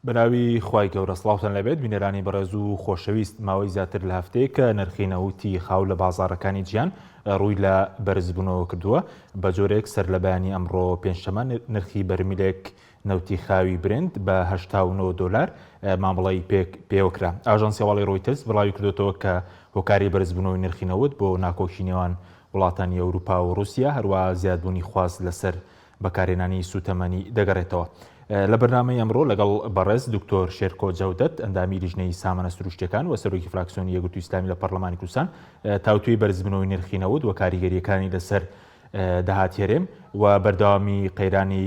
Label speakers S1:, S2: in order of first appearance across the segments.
S1: بەناوی خوای گەورە سڵاوتان لێبێت بینەرانی بەڕێز و خۆشەویست ماوەی زیاتر لە هەفتەیەکە نرخی نەوتی خاو لە بازاڕەکانی جیهان ڕووی لە بەرزبوونەوە کردووە بە جۆرێک سەر لە بەیانی ئەمڕۆ پێنجشەمە نرخی بەرمیلێک نەوتی خاوی برێنت بە 89 دۆلار مامەڵەی پێوەکرا. ئاژانسی هەواڵی ڕۆیتەرز بڵاوی کردوێتەوە کە هۆکاری بەرزبوونەوەی نرخی نەوت بۆ ناکۆکی نێوان وڵاتانی ئەوروپا و ڕوسیا هەروە زیادبوونی خواست لەسەر بەکارهێنانی سووتەمەنی دەگەڕێتەوە. لە بەرنامەی ئەمڕۆ لەگەڵ بەڕێز دکتۆر شێرکۆ جەودەت ئەندامی لیژنەی سامانە سروشتیەکان و سەرۆکی فراکسیۆنی یەکگرتووی ئیسلامی لە پەرلەمانی کوردستان تاوتوێی بەرزبوونەوەی نرخی نەوت و کاریگەریەکانی لەسەر داهاتی هەرێم و بەردەوامی قەیرانی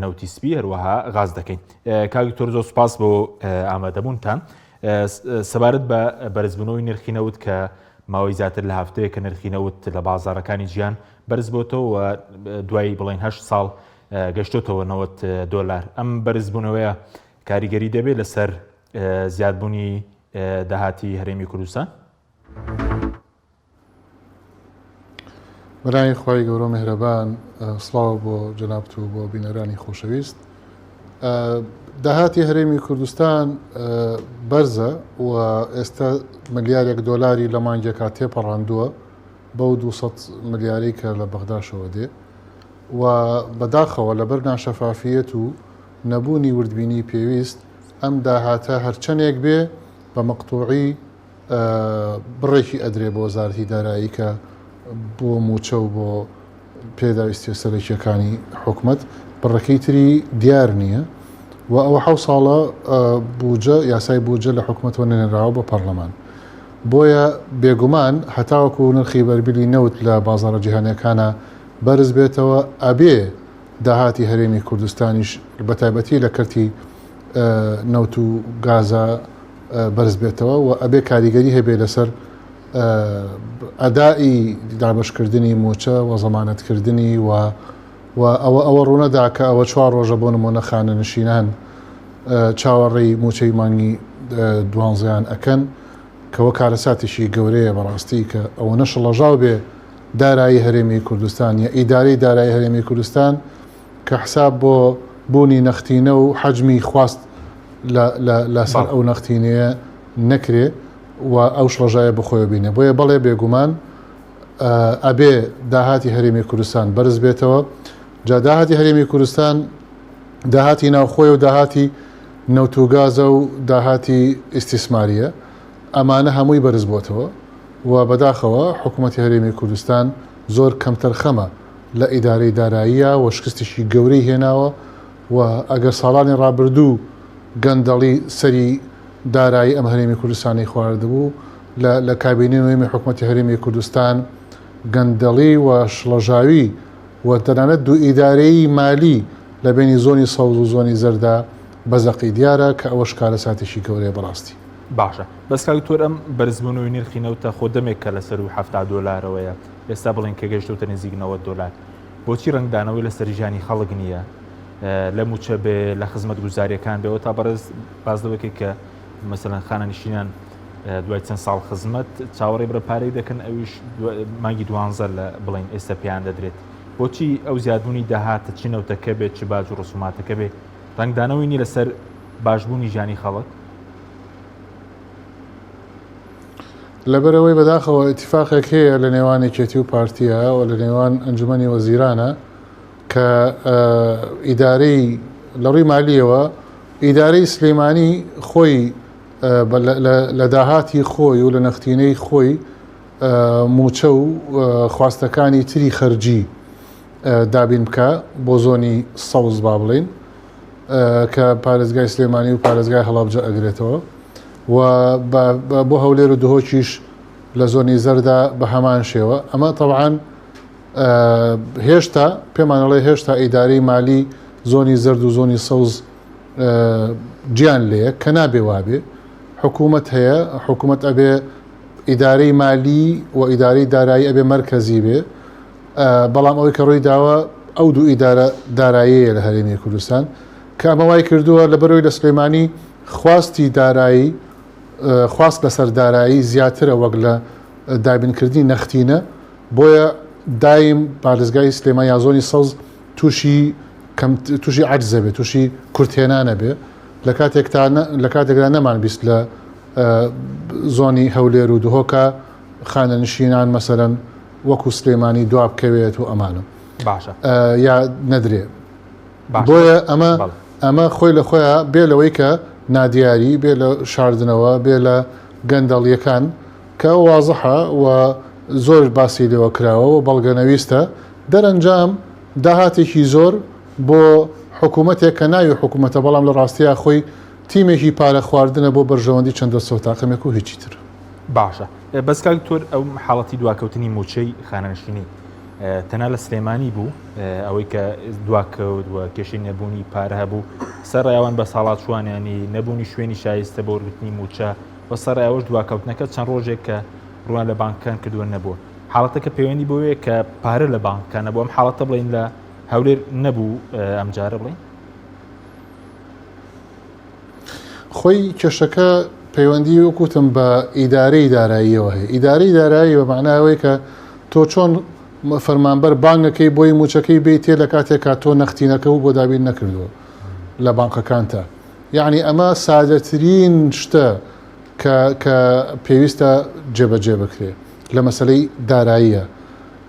S1: نەوتی سپی هەروەها غاز دەکەین. کاک دکتۆر زۆر سوپاس بۆ ئامادەبوونتان. سەبارەت بە بەرزبوونەوەی نرخی نەوت کە ماوەی زیاتر لە هەفتەیە کە نرخی نەوت لە بازاڕەکانی جیهان بەرزبۆتەوە و دوای بڵێن هەشت ساڵ گەشتۆتەوە 90 دۆلار ئەم بەرزبوونەوەیە کاریگەری دەبێت لەسەر زیادبوونی داهاتی هەرێمی کوردستان؟
S2: بەناوی خوای گەورە میهرەبان سڵاو بۆ جەنابت و بۆ بینەرانی خۆشەویست داهاتی هەرێمی کوردستان بەرزە و ئێستا ملیارێک دۆلاری لە مانگێکا تێپەڕاندووە بەو 200 ملیاری کە لە بەغداشەوە دێ و بەداخەوە لەبەر ناشەفافیەت و نەبوونی وردبینی پێویست ئەم داهاتە هەرچەندێک بێ بە مەقتوعی بڕێکی ئەدرێ بۆ وەزارەتی دارایی کە بۆ مووچە و بۆ پێداویستیە سەرەکیەکانی حکومەت بڕەکەی تری دیار نییە و ئەوە حەو ساڵە بوجە یاسای بوجە لە حکومەتەوە نەنێراوە بۆ پەرلەمان بۆیە بێگومان هەتاوەکو نرخی بەربیلی نەوت لە بازاڕە جیهانیەکانە بەرز بێتەوە ئەبێ داهاتی هەرێمی کوردستانیش بەتایبەتی لە کەرتی نەوت و گازە بەرز بێتەوە و ئەبێ کاریگەری هەبێ لەسەر ئەدائی دابەشکردنی موچە و زەمانەتکردنی و و ئەوە ئەوە ڕوونەدا کە ئەوە چوار ڕۆژە بۆ نمونە خانەنشینان چاوەڕێی موچەی مانگی دوانزەیان ئەکەن کەوە کارەساتێکی گەورەیە بەڕاستی کە ئەوە نەشڵەژاو بێ دارایی هەرێمی کوردستان یا ئیدارەی دارایی هەرێمی کوردستان کە حساب بۆ بوونی نەختینە و حەجمی خواست لەسەر ئەو نەختینەیە نەکرێ و ئەو شڵەژایە بەخۆیەوە بینێ. بۆیە بەڵێ بێگومان ئەبێ داهاتی هەرێمی کوردستان بەرز بێتەوە. جا داهاتی هەرێمی کوردستان داهاتی ناوخۆیە و داهاتی نەوت و گازە و داهاتی ئیستیسماریە. ئەمانە هەمووی بەرز بۆتەوە و بەداخەوە حکوومەتی هەرێمی کوردستان زۆر کەمتەرخەمە لە ئیدارەی داراییە و شکستێکی گەورەی هێناوە و ئەگەر ساڵانی ڕابردوو گەندەڵی سەری دارایی ئەم هەرێمی کوردستانی خواردبوو لە لە کابینەی نوێمی حکومەتی هەرێمی کوردستان گەندەڵی و شڵەژاوی و تەنانەت دوو ئیدارەیی مالی لە بەینی زۆنی سەوز و زۆنی زەردا بە زەقی دیارە کە ئەوەش کارەساتێکی گەورەیە بەڕاستی.
S1: باشە بەس کاک دکتۆر ئەم بەرزبوونەوەی نرخی نەوتە خۆ دەمێکە لە سەرووی 70 دۆلارەوەیە ئێستا بڵێن کە گەیشتۆتە نزیک 90 دۆلار بۆچی ڕەنگدانەوەی لەسەر ژیانی خەڵک نییە لە موچە بێ لە خزمەت گوزاریەکان بێەوە تا بەڕێز باز لەوەکەی کە مەسەلەن خانەنشینان دوای چەند ساڵ خزمەت چاوەڕێ بڕە پارەی دەکەن ئەویش مانگی دوانزە لە بڵین ئێستا پێیان دەدرێت بۆچی ئەو زیادبوونی داهاتە چ نەوتەکە بێت چ باج و ڕسوماتەکە بێ ڕەنگدانەوەی نیە لەسەر باشبوونی ژیانی خەڵک؟
S2: لەبەرئەوەی بەداخەوە ئیتیفاقێک هەیە لە نێوان یەکێتی و پارتیە و لە نێوان ئەنجومەنی وەزیرانە کە ئیدارەی لە ڕووی مالیەوە ئیدارەی سلەیمانی خۆی لە داهاتی خۆی و لە نەختینەی خۆی موچە و خواستەکانی تری خەرجی دابین بکە بۆ زۆنی سەوز با بڵین کە پارێزگای سلێمانی و پارێزگای هەڵەبجە ئەگرێتەوە و بۆ هەولێر و دهۆکیش لە زۆنی زەردا بە هەمان شێوە ئەمە تەبعەن هێشتا پێمانەڵێ هێشتا ئیدارەی مالی زۆنی زەرد و زۆنی سەوز گیان لەیە کە نابێ وابێ حکوومەت هەیە حکوومەت ئەبێ ئیدارەی مالی و ئیدارەی دارایی ئەبێ مەرکەزی بێ بەڵام ئەوەی کە ڕووی داوە ئەو دوو ئیدارە داراییە لە هەرێمی کوردستان کە ئەمە وای کردووە لەبەرەوەی لە سلێمانی خواستی دارایی خواست لەسەر دارایی زیاترە وەک لە دابینکردنی نەختینە بۆیە دایم پارێزگای سلێمان یا زۆنی سەوز تووشی کەم تووشی عەجزە بێ تووشی کورتهێنانە بێ. لە کاتێکتا لە کاتێکدا نەمان 20 لە زۆنی هەولێر و دهۆکە خانەنشینان مەسەرەن وەکو سلێمانی دوابکەوێت و ئەمانە
S1: باشە
S2: یا نەدرێ بۆیە ئەمە ئەمە خۆی لە خۆیان بێ لەوەی کە نادیاری بێ لە شاردنەوە بێ لە گەندەڵیەکان کە وازحە و زۆر باسی لێوە کراوە و بەڵگەنەویستە دەرەنجام داهاتێکی زۆر بۆ حکوومەتێک کە ناوی حکوومەتە بەڵام لە ڕاستیا خۆی تیمێکی پارە خواردنە بۆ بەرژەوەندی چەند دەستە و تاقمێک و هیچی تر.
S1: باشە بەس کاک دکتۆر ئەو حاڵەتی دواکەوتنی مووچەی خانەنشینی تەنها لە سلێمانی بوو ئەوەی کە دواکەوت و کێشەی نەبوونی پارە هەبوو سەرڕای بە ساڵاچوانیانی نەبوونی شوێنی شایستە بۆ وەرگرتنی مووچە و سەرڕای ئەوەش دواکەوتنەکە چەند ڕۆژێک کە ڕوویان لە بانکەکان کردووە نەبووە حاڵەتەکە پەیوەندی بۆیە کە پارە لە بانکەکان نەبوو ئەم حاڵەتە بڵین لە هەولێر نەبوو ئەمجارە بڵین
S2: خۆی کێشەکە پەیوەندی وەکوتم بە ئیدارەی داراییەوە هەیە ئیدارەی دارایی بە معنای ئەوەی کە تۆ چۆن فەرمانبەر بانگەکەی بۆی موچەکەی بێ تێ لە کاتێکا تۆ نەختینەکە و بۆ دابین نەکردووە لە بانقەکانتا یعنی ئەمە سادەترین شتە کە کە پێویستە جێبەجێ بکرێ لە مەسلەی داراییە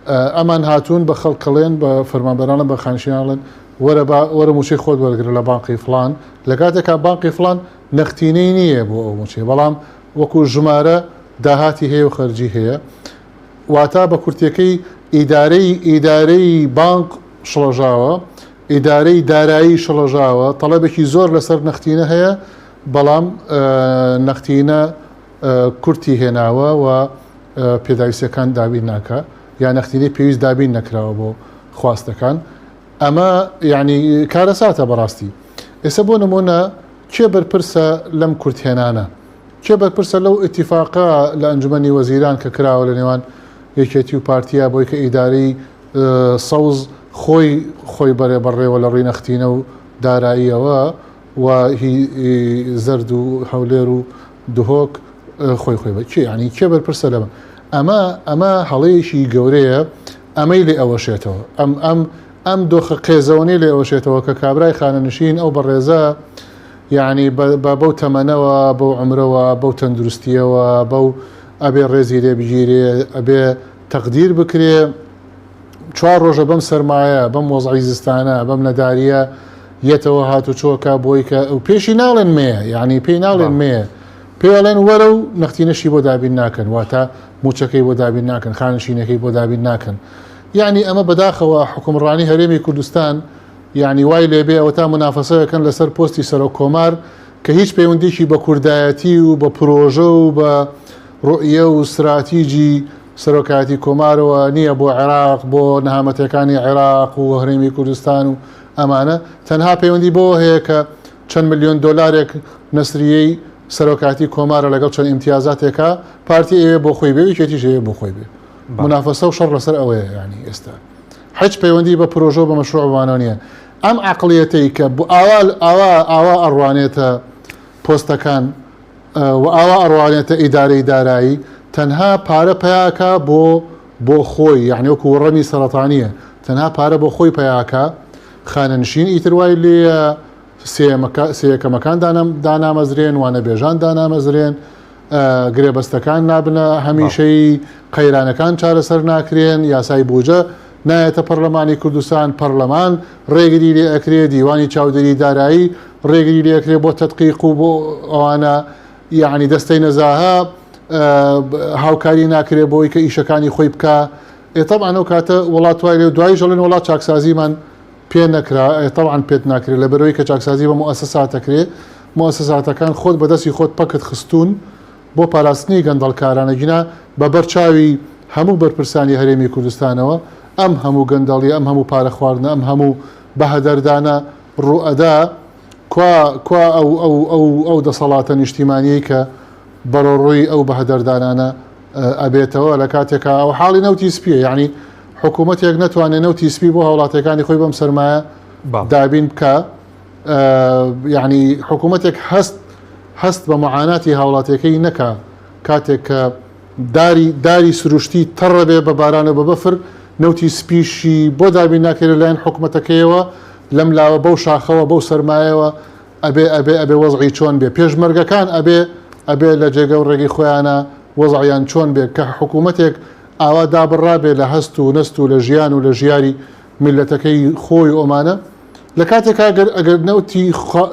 S2: ئەمان هاتوون بە خەڵکەڵێن بە فەرمانبەرانە بە خانشیناڵێن وەرە با وەرە موچەی خۆت وەرگرە لە بانقی فڵان لە کاتێکا بانقی فڵان نەختینەی نییە بۆ ئەو موچەیە بەڵام وەکو ژمارە داهاتی هەیە و خەرجی هەیە واتا بە کورتەکەی ئیدارەی ئیدارەی بانق شڵەژاوە ئیدارەی دارایی شڵەژاوە تەڵەبێکی زۆر لەسەر نەختینە هەیە بەڵام نەختینە کورتی هێناوە و پێداویستەکان دابین ناکە یا نەختینەی پێویست دابین نەکراوە بۆ خواستەکان ئەمە یعنی کارەساتە بەڕاستی ئێستا بۆ نمونە کێ بەرپرسە لەم کورتهێنانە کێ بەرپرسە لەو ئیتیفاقە لە ئەنجومەنی وەزیران کە کراوە لە نێوان یەکێتی و پارتیا بۆی کە ئیدارەی سەوز خۆی خۆی بەرێ بەڕێوە لە ڕووی نەختینە و داراییەوە و هی زەرد و هەولێر و دهۆک خۆی خۆی بە کێ ینی کێ بەرپرسە لەمە ئەمە ئەمە هەڵەیەکی گەورەیە ئەمەی لێ ئەوەشێتەوە ئەم ئەم ئەم دۆخە قێزەوەنەی لێ ئەوەشێتەوە کە کابرای خانەنشین ئەو بەڕێزە یعنی بە بەو تەمەنەوە بەو عمرەوە بەو تەندروستیەوە بەو ئەبێ ڕێزی لێ بگیرێ ئەبێ تەقدیر بکرێ چوار ڕۆژە بەم سەرمایە بەم وەزعی زستانە بەم نەداریە یەتەوە هاتوچۆکە بۆی کە پێشی ناڵێن مێ یعنی پێی ناڵێن مێ پێڵێن وەرە و نەختینەشی بۆ دابین ناکەن واتە موچەکەی بۆ دابین ناکەن خانشینەکەی بۆ دابین ناکەن یعنی ئەمە بەداخەوە حکومڕانی هەرێمی کوردستان یعنی وای لێبێ ئەوە تا منافەسەکەن لەسەر پۆستی سەرۆک کۆمار کە هیچ پەیوەندیکی بە کوردایەتی و بە پرۆژە و بە ڕوئیە و ستراتیجی سەرۆکایەتی کۆمارەوە نییە بۆ عێراق بۆ نەهامەتەکانی عێراق و هەرێمی کوردستان و ئەمانە تەنها پەیوەندی بۆ هەیە کە چەند ملیۆن دۆلارێک نەسریەی سەرۆکایەتی کۆمارە لەگەڵ چەند ئیمتیازاتێکا پارتی ئەوێ بۆ خۆی بێ یەکێتیش ئەوێ بۆ خۆی بێ منافەسە و شەڕ لەسەر ئەوەیە ینی ئێستا هیچ پەیوەندی بە پرۆژە و بە مەشروع بمانەوە نییە ئەم عقلیەتەی کە بۆ ئاوا ئاوا ئاوا ئەڕوانێتە پۆستەکان و ئاوا ئەڕوانێتە ئیدارەی دارایی تەنها پارە پیاکە بۆ بۆ خۆی یعنی وەکو ڕەمی سەرەتانیە تەنها پارە بۆ خۆی پیاکە خانەنشین ئیتر وای لێیە سێیەکەمەکان دانامەزرێن، وانەبێژان دانامەزرێن، گرێبەستەکان نابنە هەمیشەیی، قەیرانەکان چارەسەر ناکرێن، یاسای بوجە نایەتە پەرلەمانی کوردستان، پەرلەمان ڕێگری لێ ئەکرێ، دیوانی چاودێری دارایی ڕێگری لێ ئەکرێ بۆ تەدقیق و بۆ ئەوانە، یەعنی دەستەی نەزاهە هاوکاری ناکرێ بۆی کە ئیشەکانی خۆی بکا. ئێ تەبعەن ئەو کاتە وڵات وای لێ دواییش ئەڵێن وڵات چاکسازیمان پێ نەکرا، ئێ تەبعەن پێت ناکرێ لەبەرئەوەی کە چاکسازی بە موئەسەسات ئەکرێ، موئەسەساتەکان خۆت بە دەستی خۆت پەکت خستوون بۆ پاراستنی گەندەڵکاران ئەگینا بە بەر چاوی هەموو بەرپرسانی هەرێمی کوردستانەوە ئەم هەموو گەندەڵیە ئەم هەموو پارە خواردنە ئەم هەموو بەهەدەردانە ڕووئەدا کوا کوا ئەو ئەو ئەو ئەو دەسەڵاتە نیشتیمانیەی کە بەرەوڕووی ئەو بەهەدەردانانە ئەبێتەوە لە کاتێکا ئەو حاڵی نەوتی سپیە یعنی حکوومەتێک نەتوانێت نەوتی سپی بۆ هاوڵاتیەکانی خۆی بەم سەرمایە دابین بکە یعنی حکوومەتێک هەست هەست بە معاناتی هاوڵاتیەکەی نەکا کاتێک کە داری داری سروشتی تەڕە بێ بە باران و بە بەفر نەوتی سپیشی بۆ دابین ناکرێت لەلایەن حکوومەتەکەیەوە لەم لاوە بەو شاخەوە بەو سەرمایەوە. ئەبێ ئەبێ ئەبێ وەزعی چۆن بێ پێشمەرگەکان ئەبێ ئەبێ لە جێگە و ڕێگەی خۆیانە وەزعیان چۆن بێ کە حکوومەتێک ئاوا دابڕابێ لە هەست و نەست و لە ژیان و لە ژیاری میللەتەکەی خۆی و ئەمانە لە کاتێکا گەر ئەگەر نەوتی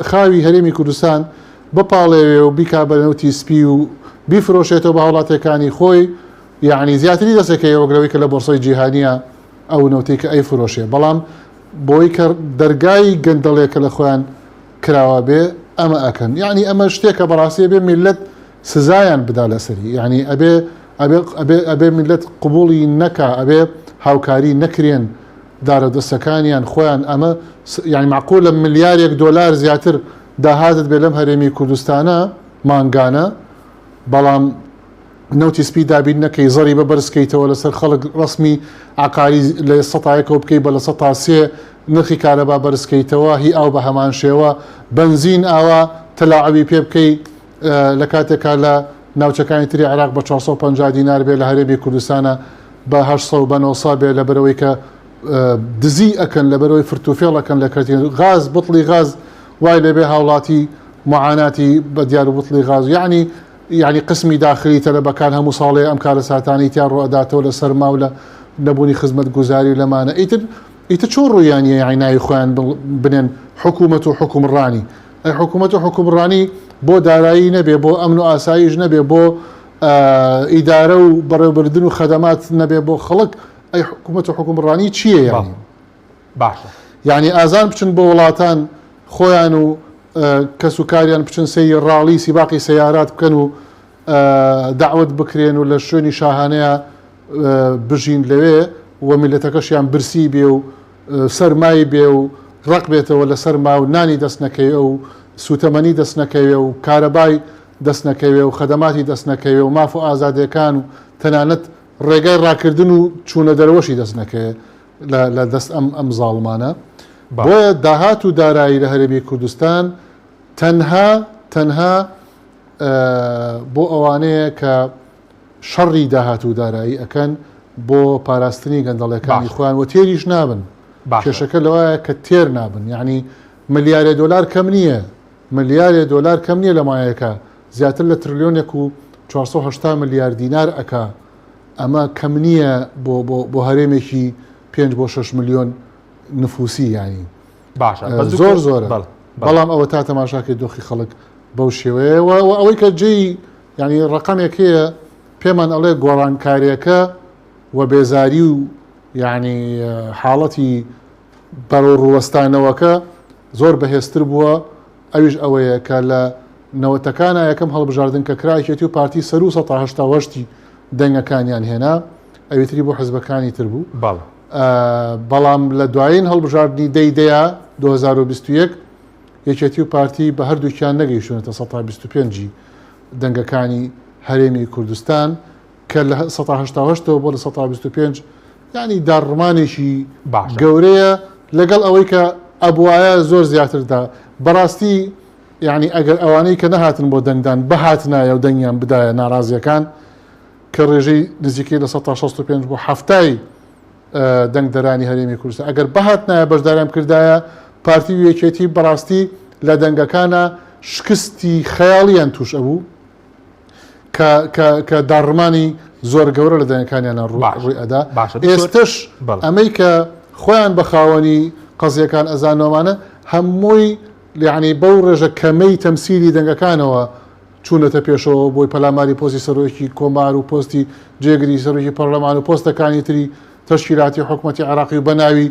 S2: خاوی هەرێمی کوردستان بپاڵێوێ و بیکا بە نەوتی سپی و بیفرۆشێتەوە بە هاوڵاتیەکانی خۆی یەعنی زیاتری دەستەکەوێ وەک لەوەی کە لە بۆرسەی جیهانیە ئەو نەوتەی کە ئەیفرۆشێ بەڵام بۆی کە دەرگای گەندەڵیەکە لە خۆیان کراوە بێ ئەمە ئەکەن یەعنی ئەمە شتێکە بەڕاستی ئەبێ میللەت سزایان بدا لەسەری یەعنی ئەبێ ئەبێ ئەبێ ئەبێ میللەت قبوڵی نەکا ئەبێ هاوکاری نەکرێن دارەدەستەکانیان خۆیان ئەمە یعنی معقولە ملیارێک دۆلار زیاتر داهاتت بێ لەم هەرێمی کوردستانە مانگانە بەڵام نەوتی سپی دابین نەکەی زەریبە بەرز کەیتەوە لەسەر خەڵک ڕەسمی عەقاری لە سەتا یەکەوە بکەی بە 3% نرخی کارەبا بەرز کەیتەوە هی ئاو بە هەمان شێوە بەنزین ئاوا تەلاعوی پێ بکەی لە کاتێکا لە ناوچەکانی تری عێراق بە 450 دینار بێ لە هەرێمی کوردستانە بە 800 و بە 900 بێ لەبەرەوەی کە دزی ئەکەن لەبەرەوەی فرتوفێڵ ئەکەن لە کەرتی غاز بتڵی غاز وای لێبێ هاوڵاتی معاناتی بە دیار و بتڵی غاز یعنی یانی قسمی داخلی تەلەبەکان هەموو ساڵێ ئەم کارەساتانەی تیا ڕوئەداتەوە لە سەرما و لە نەبوونی خزمەتگوزاری و لەمانە ئیتر ئیتر چۆن ڕوویان نیە یانی ناوی خۆیان بنێن حکوومەت و حوکمڕانی ئەی حکوومەت و حوکمڕانی بۆ دارایی نەبێ بۆ ئەمن و ئاسایش نەبێ بۆ ئیدارە و بەڕێوبردن و خەدەمات نەبێ بۆ خەڵک ئەی حکوومەت و حوکمڕانی چییە یانی
S1: باشە.
S2: یانی ئازان بچن بۆ وڵاتان خۆیان و کەس و کاریان بچن سەیری ڕاڵی سیباقی سەیارات بکەن و دەعوەت بکرێن و لە شوێنی شاهانەیە بژین لەوێ و میلەتەکەشیان برسی بێ و سەرمای بێ و ڕق بێتەوە لە سەرما و نانی دەست نەکەوێ و سوتەمەنی دەست نەکەوێ و کارەبای دەست نەکەوێ و خەدەماتی دەست نەکەوێ و ماف و ئازادیەکان و تەنانەت ڕێگای ڕاکردن و چوونە دەرەوەشی دەست نەکەوێ لە دەست ئەم ئەم زاڵمانە بۆیە داهات و دارایی لە هەرێمی کوردستان تەنها تەنها بۆ ئەوانەیە کە شەڕی داهات و دارایی ئەکەن بۆ پاراستنی گەندەڵەکانی خۆیان و تێریش نابن کێشەکە لەوایە کە تێر نابن یعنی ملیارێ دۆلار کەم نییە ملیارێ دۆلار کەم نییە لە مایەکە زیاتر لە ترلیۆنێک و 480 ملیار دینار ئەکا ئەمە کەم نییە بۆ بۆ بۆ هەرێمێکی پێنج بۆ شەش ملیۆن نفوسی یانی
S1: باشە بەس
S2: زۆر
S1: دکتۆر
S2: زۆرە
S1: بەڵێ بەڵێ
S2: بەڵام ئەوە تا تەماشاکەی دۆخی خەڵک بەو شێوەیە و و ئەوەی کە جێی یانی ڕەقەمێک هەیە پێمان ئەڵێ گۆڕانکاریەکە و بێزاری و یانی حاڵەتی بەرەو ڕووەستانەوەکە زۆر بەهێزتر بووە ئەویش ئەوەیە کە لە نەوەتەکانا یەکەم هەڵبژاردن کە کرا یەکێتی و پارتی سەروو 188 ی دەنگەکانیان هێنا ئەویتری بۆ حزبەکانی تر بوو
S1: بەڵێ.
S2: بەڵام لە دوایین هەڵبژاردنی دەی دەیا 2021 یەکێتی و پارتی بە هەردووکیان نەگەیشتونەتە 125 ی دەنگەکانی هەرێمی کوردستان کە لە 188 ەوە بۆ لە 125 یانی داڕمانێکی
S1: باشە.
S2: گەورەیە لەگەڵ ئەوەی کە ئەبوایە زۆر زیاتر دا بەڕاستی یانی ئەگەر ئەوانەی کە نەهاتن بۆ دەنگدان بهاتنایە و دەنگیان بدایە ناڕازیەکان کە ڕێژەی نزیکەی لە 165 بۆ هەفتای دەنگدەرانی هەرێمی کوردستان ئەگەر بهاتنایە بەشداریان بکردایە پارتی و یەکێتی بەڕاستی لە دەنگەکانە شکستی خەیاڵیان توش ئەبوو کە کە کە داڕمانی زۆر گەورە لە دەنگەکانیانە ڕووی ئەدا
S1: باشە دکتۆر
S2: ئێستش
S1: بەڵێ.
S2: ئەمەی کە خۆیان بە خاوەنی قەزیەکان ئەزانەوەمانە هەمووی یعنی بەو ڕێژە کەمەی تەمسیلی دەنگەکانەوە چوونەتە پێشەوە بۆی پەلاماری پۆستی سەرۆکی کۆمار و پۆستی جێگری سەرۆکی پەرلەمان و پۆستەکانی تری تەشکیلاتی حکومەتی عێراقی و بەناوی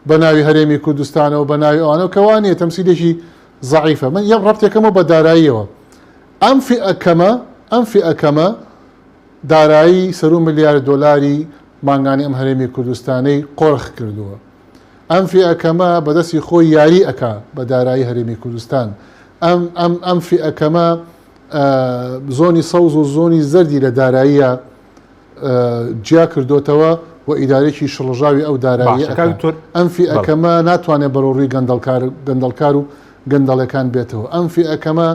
S2: بەناوی هەرێمی کوردستانەوە بەناوی ئەوانەوە کە وا نییە تەمسیلێکی زەعیفە من یەک ڕەبتێکەمەوە بە داراییەوە ئەم فیئە کەمە ئەم فیئە کەمە دارایی سەروو ملیار دۆلاری مانگانەی ئەم هەرێمی کوردستانەی قۆرخ کردووە. ئەم فیئە کەمە بە دەستی خۆی یاری ئەکا بە دارایی هەرێمی کوردستان. ئەم ئەم ئەم فیئە کەمە زۆنی سەوز و زۆنی زەردی لە داراییە جیا کردۆتەوە و ئیدارێکی شڵەژاوی ئەو داراییە
S1: باشە کاک
S2: ئەکا.
S1: دکتۆر
S2: ئەم فیئە
S1: بەڵێ.
S2: کەمە ناتوانێ بەرەو ڕووی گەندەڵکار گەندەڵکار و گەندەڵەکان بێتەوە. ئەم فیئە کەمە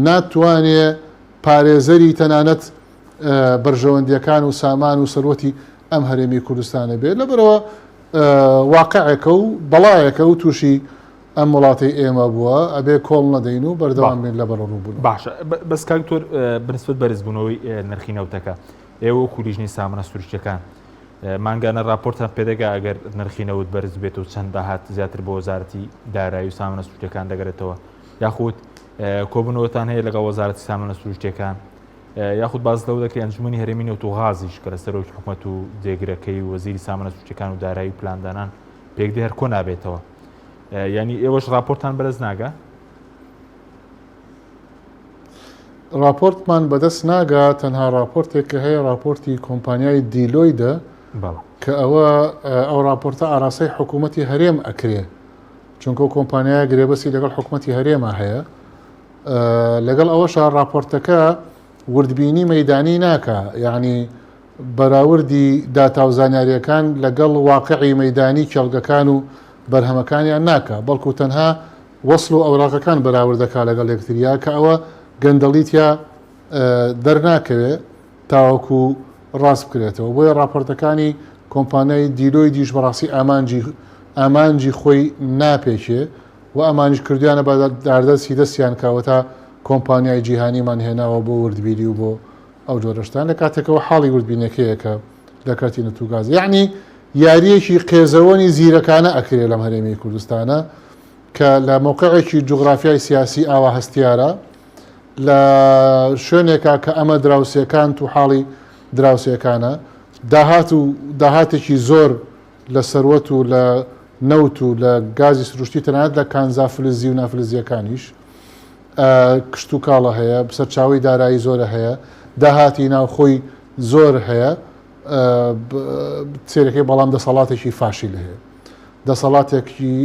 S2: ناتوانێ پارێزەری تەنانەت بەرژەوەندیەکان و سامان و سەروەتی ئەم هەرێمی کوردستانە بێت لەبەرەوە واقعێکە و بەڵایەکە و تووشی ئەم وڵاتەی ئێمە بووە ئەبێ کۆڵ نەدەین و بەردەوام بین لە بەرەوڕووبوونەوە.
S1: باشە بەس کاک دکتۆر بەنسبەت بەرزبوونەوەی نرخی نەوتەکە ئێوە وەکو لیژنەی سامانە سروشتیەکان مانگانە راپۆرتان پێدەگا ئەگەر نرخی نەوت بەرز بێت و چەند داهات زیاتر بۆ وەزارەتی دارایی و سامانە سروشتیەکان دەگەرێتەوە یاخود کۆبوونەوەتان هەیە لەگەڵ وەزارەتی سامانە سروشتیەکان یاخود باس لەوە دەکرێت ئەنجومەنی هەرێمی نەوت و غازیش کە لە سەرۆکی حکومەت و جێگرەکەی و وەزیری سامانە سروشتیەکان و دارایی و پلاندانان پێکدێ هەر کۆ نابێتەوە یعنی ئێوەش راپۆرتان بەرز ناگا؟
S2: راپۆرتمان بەدەست ناگا تەنها راپۆرتێک کە هەیە راپۆرتی کۆمپانیای دیلۆیدە کە ئەوە ئەو راپۆرتە ئاراستەی حکوومەتی هەرێم ئەکرێ چونکە کۆمپانیای گرێبەستی لەگەڵ حکوومەتی هەرێمە هەیە لەگەڵ ئەوەشا راپۆرتەکە وردبینی مەدانی ناکا یعنی بەراوردی داتا و زانیارییەکان لەگەڵ واقعی مەیدانی کێڵگەکان و بەرهەمەکانیان ناکا، بەڵکو تەنها وەسڵ و ئەوراقەکان بەراورد دەکا لەگەڵ یەکتریا کە ئەوە گەندەڵی تیا دەرناکەوێ تاوەکو ڕاست بکرێتەوە. بۆیە ڕاپۆرتەکانی کۆمپانیای دیلۆیدیش بەڕاستی ئامانجی ئامانجی خۆی ناپێکێ و ئەمانیش کردویانە بە داردەستی دەستیان کە ئەوەتا کۆمپانیای جیهانیمان هێناوە بۆ وردبینی و بۆ ئەو جۆرە شتان لە کاتێکەوە حاڵی وردبینەکەیە کە لە کەرتی نەوت و گاز یعنی یاریەکی قێزەوەنی زیرەکانە ئەکرێ لەم هەرێمی کوردستانە کە لە موقعێکی جوگرافیای سیاسی ئاوا هەستیارە لە شوێنێکا کە ئەمە دراوسێکان و حاڵی دراوسێکانە داهات و داهاتێکی زۆر لە سەروەت و لە نەوت و لە گازی سروشتی تەنانەت لە کانزا فلزی و نافلزیەکانیش کشتوکاڵە هەیە، سەرچاوەی دارایی زۆرە هەیە، داهاتی ناوخۆی زۆر هەیە، سەیرەکەی بەڵام دەسەڵاتێکی فاشیل هەیە. دەسەڵاتێکی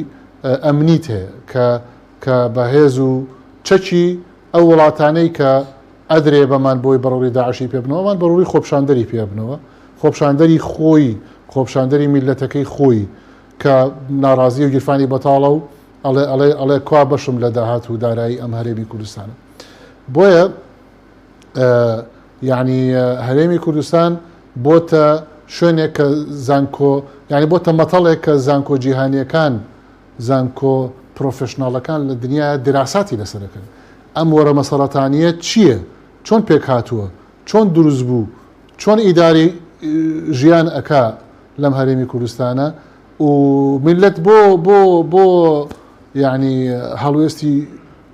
S2: ئەمنیت هەیە کە کە بە هێز و چەکی ئەو وڵاتانەی کە ئەدرێ بەمان بۆی بەڕووی داعشی پێ بنەوە، ئەمان بەڕووی خۆپشاندەری پێ بنەوە، خۆپشاندەری خۆی، خۆپشاندەری میللەتەکەی خۆی کە ناڕازی و گیرفانی بەتاڵە و ئەڵێ ئەڵێ ئەڵێ کوا بەشم لە داهات و دارایی ئەم هەرێمی کوردستانە بۆیە یعنی هەرێمی کوردستان بۆتە شوێنێک کە زانکۆ یعنی بۆتە مەتەڵێک کە زانکۆ جیهانیەکان زانکۆ پرۆفشناڵەکان لە دنیا دراساتی لەسەرەکەن ئەم وەرەمە سەرەتانیە چییە چۆن پێک هاتووە چۆن دروست بوو چۆن ئیداری ژیان ئەکا لەم هەرێمی کوردستانە و میللەت بۆ بۆ بۆ یعنی هەڵوێستی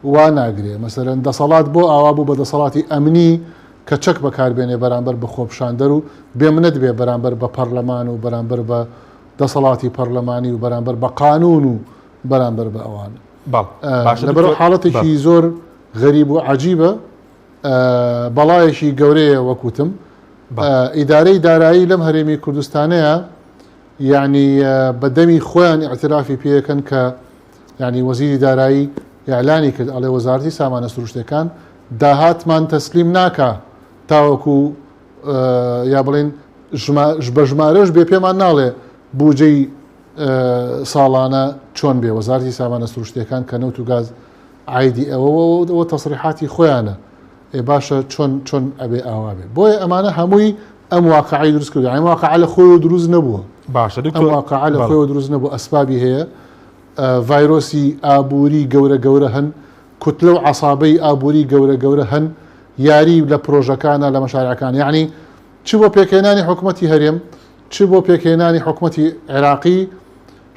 S2: وا ناگرێ مەسەرەن دەسەڵات بۆ ئاوا بوو بە دەسەڵاتی ئەمنی کە چەک بەکاربێنێ بەرامبەر بە خۆپشاندەر و بێمنەت بێ بەرامبەر بە پەرلەمان و بەرامبەر بە دەسەڵاتی پەرلەمانی و بەرامبەر بە قانون و بەرامبەر بە ئەوان لەبەر حاڵەتێکی زۆر غەریب و عجیبە بەڵایەکی گەورەیە وەکوتم ئیدارەی دارایی لەم هەرێمی کوردستانەیە یەعنی بە دەمی خۆیان ئیعترافی پێ ئەکەن کە یەعنی وەزیری دارایی ئیعلانی کرد ئەڵێ وەزارەتی سامانە سروشتەکان داهاتمان تەسلیم ناکا تاوەکو یا بڵێن بە ژمارەش بێ پێمان ناڵێ بوجەی ساڵانە چۆن بێ وەزارەتی سامانە سروشتەکان کە نەوت و گاز عیدی ئەوە تەسریحاتی خۆیانە ئێ باشە چۆن چۆن ئەبێ ئاوا بێ بۆیە ئەمانە هەمووی ئەم واقعی دروست کردو ئەم واقع لە خۆیەوە دروست نەبووە
S1: باشە
S2: ئەم واقع لە خۆیەوە دروست نەبوو ئەسبابی هەیە ڤایرۆسی ئابووری گەورە گەورە هەن کوتلە و عسابەی ئابووری گەورە گەورە هەن یاری لە پرۆژەکانە لە مەشارەکان یعنی چ بۆ پێکهێنانی حکوومەتی هەرێم چ بۆ پێکهێنانی حکوومەتی عێراقی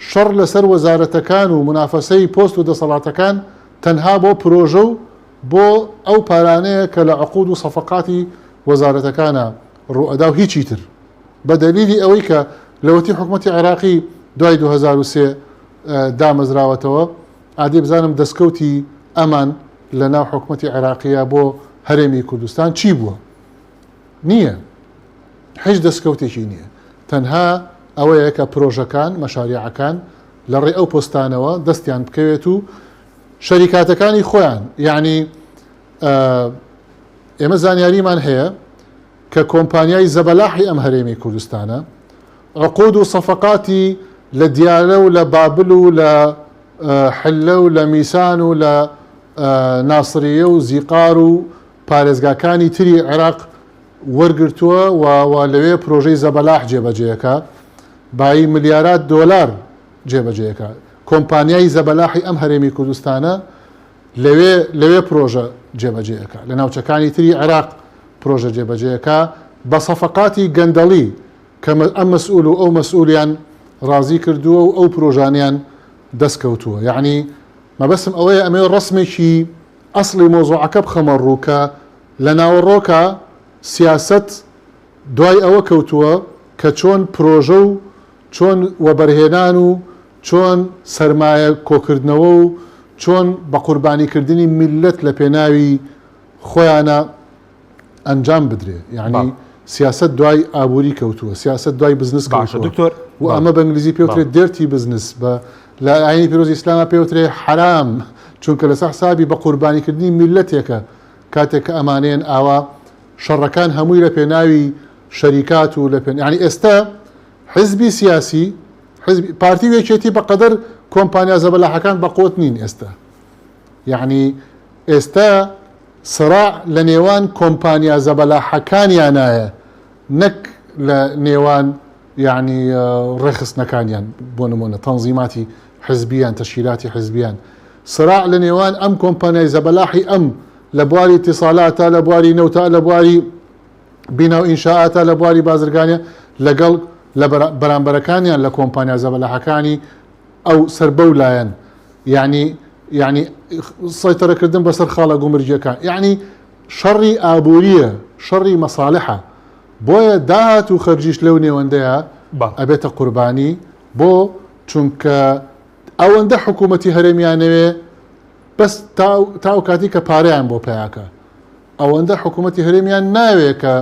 S2: شەڕ لەسەر وەزارەتەکان و منافەسەی پۆست و دەسەڵاتەکان تەنها بۆ پرۆژە و بۆ ئەو پارانەیە کە لە عقود و سەفەقاتی وەزارەتەکانا ڕووئەدا و هیچی تر. بە دەلیلی ئەوەی کە لەوەتی حکومەتی عێراقی دوای 2003 دامەزراوەتەوە، ئادی بزانم دەستکەوتی ئەمان لە ناو حکومەتی عێراقییا بۆ هەرێمی کوردستان چی بووە؟ نییە. هیچ دەستکەوتێکی نییە. تەنها ئەوەیە کە پرۆژەکان، مەشاریعەکان لە ڕێی ئەو پۆستانەوە دەستیان بکەوێت و شەریکاتەکانی خۆیان یعنی ئێمە زانیاریمان هەیە کە کۆمپانیای زەبەلاحی ئەم هەرێمی کوردستانە عقود و سەفەقاتی لە دیالە و لە بابل و لە حلە و لە میسان و لە ناسریە و زیقار و پارێزگاکانی تری عێراق وەرگرتووە و لەوێ پرۆژەی زەبەلاح جێبەجێەکە بایی ملیارات دۆلار جێبەجێەکە. کۆمپانیای زەبەلاحی ئەم هەرێمی کوردستانە لەوێ لەوێ پرۆژە جێبەجێ ئەکا لە ناوچەکانی تری عێراق پرۆژە جێبەجێ ئەکا بە سەفەقاتی گەندەڵی کە ئەم مەسئول و ئەو مەسئولیان ڕازی کردووە و ئەو پرۆژانیان دەست کەوتووە یەعنی مەبەستم ئەوەیە ئەمەوێ ڕەسمێکی ئەسڵی مەوزوعەکە بخەمە ڕوو کە لە ناوەڕۆکا سیاسەت دوای ئەوە کەوتووە کە چۆن پرۆژە و چۆن وەبەرهێنان و چۆن سەرمایە کۆکردنەوە و چۆن بە قوربانیکردنی میللەت لە پێناوی خۆیانا ئەنجام بدرێ یانی سیاسەت دوای ئابووری کەوتووە سیاسەت دوای بزنس
S1: باشە
S2: کەوتووە
S1: دکتۆر
S2: و
S1: بەڵێ
S2: ئەمە بە ئینگلیزی
S1: بەڵێ
S2: پێوترێت dirty business بە لە ئاینی پیرۆزی ئیسلاما پێوترێ حەرام چونکە لەسەر حسابی بە قوربانیکردنی میللەتێکە کاتێک کە ئەمانەیەن ئاوا شەڕەکان هەمووی لە پێناوی شەریکات و لە پێن یانی ئێستا حزبی سیاسی حزبی پارتی و یەکێتی بەقەدەر کۆمپانیا زەبەلاحەکان بەقوت نین ئێستا یعنی ئێستا سراع لە نێوان کۆمپانیا زەبەلاحەکانیانایە نەک لە نێوان یعنی ڕێخستنەکانیان بۆ نمونە تەنزیماتی حزبیان تەشکیلاتی حزبیان سراع لە نێوان ئەم کۆمپانیای زەبەلاحی ئەم لە بواری اتصالاتە لە بواری نەوتە لە بواری بینا و ئینشائاتە لە بواری بازرگانیە لەگەڵ لە بەرامبەرەکانیان لە کۆمپانیا زەبەلاحەکانی ئەو سەر بەو لایەن یعنی یعنی سەیتەرەکردن بەسەر خاڵە گومرگیەکان یعنی شەڕی ئابووریە شەڕی مەساڵحە بۆیە داهات و خەرجیش لەو نێوەندەیە ئەبێتە قوربانی بۆ چونکە ئەوەندە حکوومەتی هەرێمیانەوێ بەس تا ئەو کاتی کە پارەیان بۆ پیاکە ئەوەندە حکومەتی هەرێمیان ناوێ کە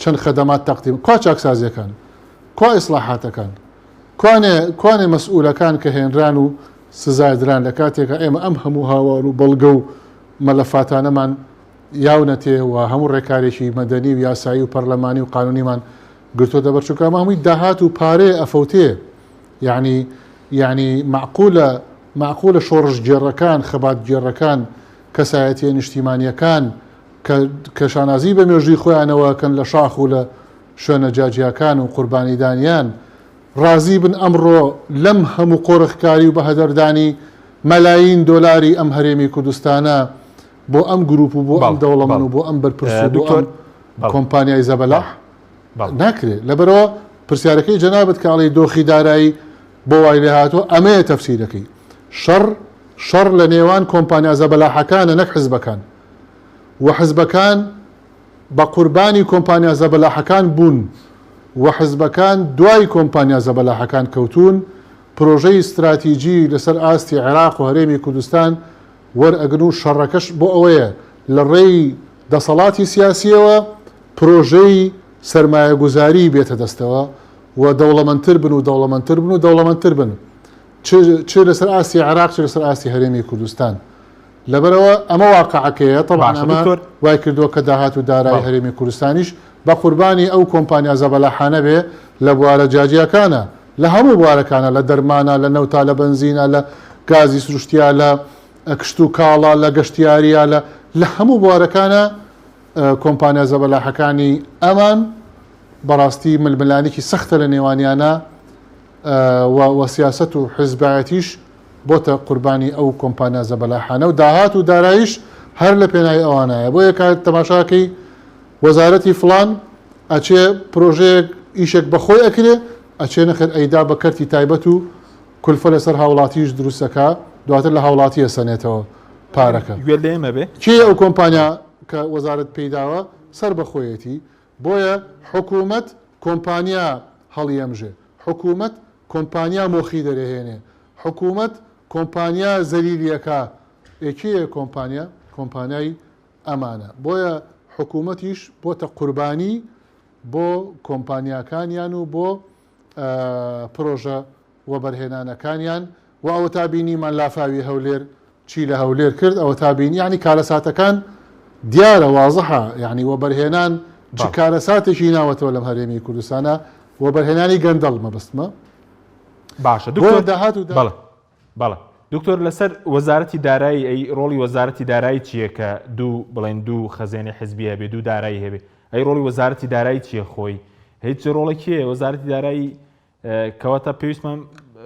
S2: چەند خەدەمات تەقدیم کوا چاکسازیەکان کوا ئیسڵاحاتەکان کوانێ کوانێ مەسئولەکان کە هێنران و سزا دران لە کاتێکا ئێمە ئەم هەموو هاوار و بەڵگە و مەلەفاتانەمان یاونەتێ و هەموو ڕێکارێکی مەدەنی و یاسایی و پەرلەمانی و قانونیمان گرتۆتە بەر چونکە ئەمە هەمووی داهات و پارەیە ئەفەوتێ یعنی یعنی معقولە معقولە شۆڕشگێڕەکان خەباتگێڕەکان کەسایەتییە نیشتیمانییەکان کە کە شانازی بە مێژووی خۆیانەوە ئەکەن لە شاخ و لە شوێنە جیاجیاکان و قوربانیدانیان ڕازی بن ئەمڕۆ لەم هەموو قۆرخکاری و بەهەدەردانی مەلایین دۆلاری ئەم هەرێمی کوردستانە بۆ ئەم گروپ و بۆ ئەم
S1: بەڵێ
S2: دەوڵەمەن
S1: بەڵێ
S2: و بۆ ئەم بەرپرس و بۆ
S1: دکتۆر
S2: ئەم
S1: بەڵێ
S2: کۆمپانیای
S1: بەڵێ
S2: زەبەلاح
S1: بەڵێ
S2: ناکرێ لەبەرئەوە پرسیارەکەی جەنابت کە ئەڵێی دۆخی دارایی بۆ وای لێهاتووە ئەمەیە تەفسیرەکەی شەڕ شەڕ لە نێوان کۆمپانیا زەبەلاحەکانە نەک حزبەکان و حزبەکان بە قوربانی کۆمپانیا زەبەلاحەکان بوون و حزبەکان دوای کۆمپانیا زەبەلاحەکان کەوتوون پرۆژەی ستراتیجی لەسەر ئاستی عێراق و هەرێمی کوردستان وەرئەگرن و شەڕەکەش بۆ ئەوەیە لە ڕێی دەسەڵاتی سیاسیەوە پرۆژەی سەرمایەگوزاری بێتە دەستەوە و دەوڵەمەندتر بن و دەوڵەمەندتر بن و دەوڵەمەندتر بن چ چ لەسەر ئاستی عێراق چ لەسەر ئاستی هەرێمی کوردستان لەبەرئەوە ئەمە واقعەکەیە تەبعەن
S1: باشە
S2: ئەمە
S1: دکتۆر
S2: وای کردووە کە داهات و دارایی
S1: بەڵێ.
S2: هەرێمی کوردستانیش بە قوربانی ئەو کۆمپانیا زەبەلاحانە بێ لە بوارە جیاجیاکانە لە هەموو بوارەکانە لە دەرمانە لە نەوتا لە بەنزینە لە گازی سروشتیا لە کشتوکاڵە لە گەشتیاریە لە لە هەموو بوارەکانە کۆمپانیا زەبەلاحەکانی ئەمان بەڕاستی ململانێکی سەختە لە نێوانیانە و و سیاسەت و حیزبایەتیش بۆتە قوربانی ئەو کۆمپانیا زەبەلاحانە و داهات و داراییش هەر لە پێناوی ئەوانایە بۆیە کە تەماشاکەی وەزارەتی فڵان ئەچێ پرۆژەیەک ئیشێک بە خۆی ئەکرێ ئەچێ نەخێر ئەیدا بە کەرتی تایبەت و کولفە لەسەر هاوڵاتیش دروست ئەکا دواتر لە هاوڵاتی ئەسەنێتەوە پارەکە.
S1: گوێت لە ئێمە بێ.
S2: کێیە ئەو کۆمپانیا کە وەزارەت پێی داوە سەر بە خۆیەتی بۆیە حکومەت کۆمپانیا هەڵیەمژێ حکومەت کۆمپانیا مۆخی دەرەهێنێ حکومەت کۆمپانیا زەلیلیەکا ئێ کێیە کۆمپانیا کۆمپانیای ئەمانە بۆیە حکومەتیش بۆتە قوربانی بۆ کۆمپانیاکانیان و بۆ پرۆژە وەبەرهێنانەکانیان و ئەوەتا بینیمان لافاوی هەولێر چی لە هەولێر کرد ئەوەتا بینی یانی کارەساتەکان دیارە وازحە یانی وەبەرهێنان چ کارەساتێکی ناوەتەوە لەم هەرێمی کوردستانە وەبەرهێنانی گەندەڵ مەبەستمە
S1: باشە دکتۆر داهات و بەڵێ بەڵێ دکتۆر لەسەر وەزارەتی دارایی ئەی ڕۆڵی وەزارەتی دارایی چییە کە دوو بڵێن دوو خەزێنەی حزبی هەبێ دوو دارایی هەبێ ئەی ڕۆڵی وەزارەتی دارایی چییە خۆی هیچ ڕۆڵێکی هەیە وەزارەتی دارایی کەواتە پێویستمان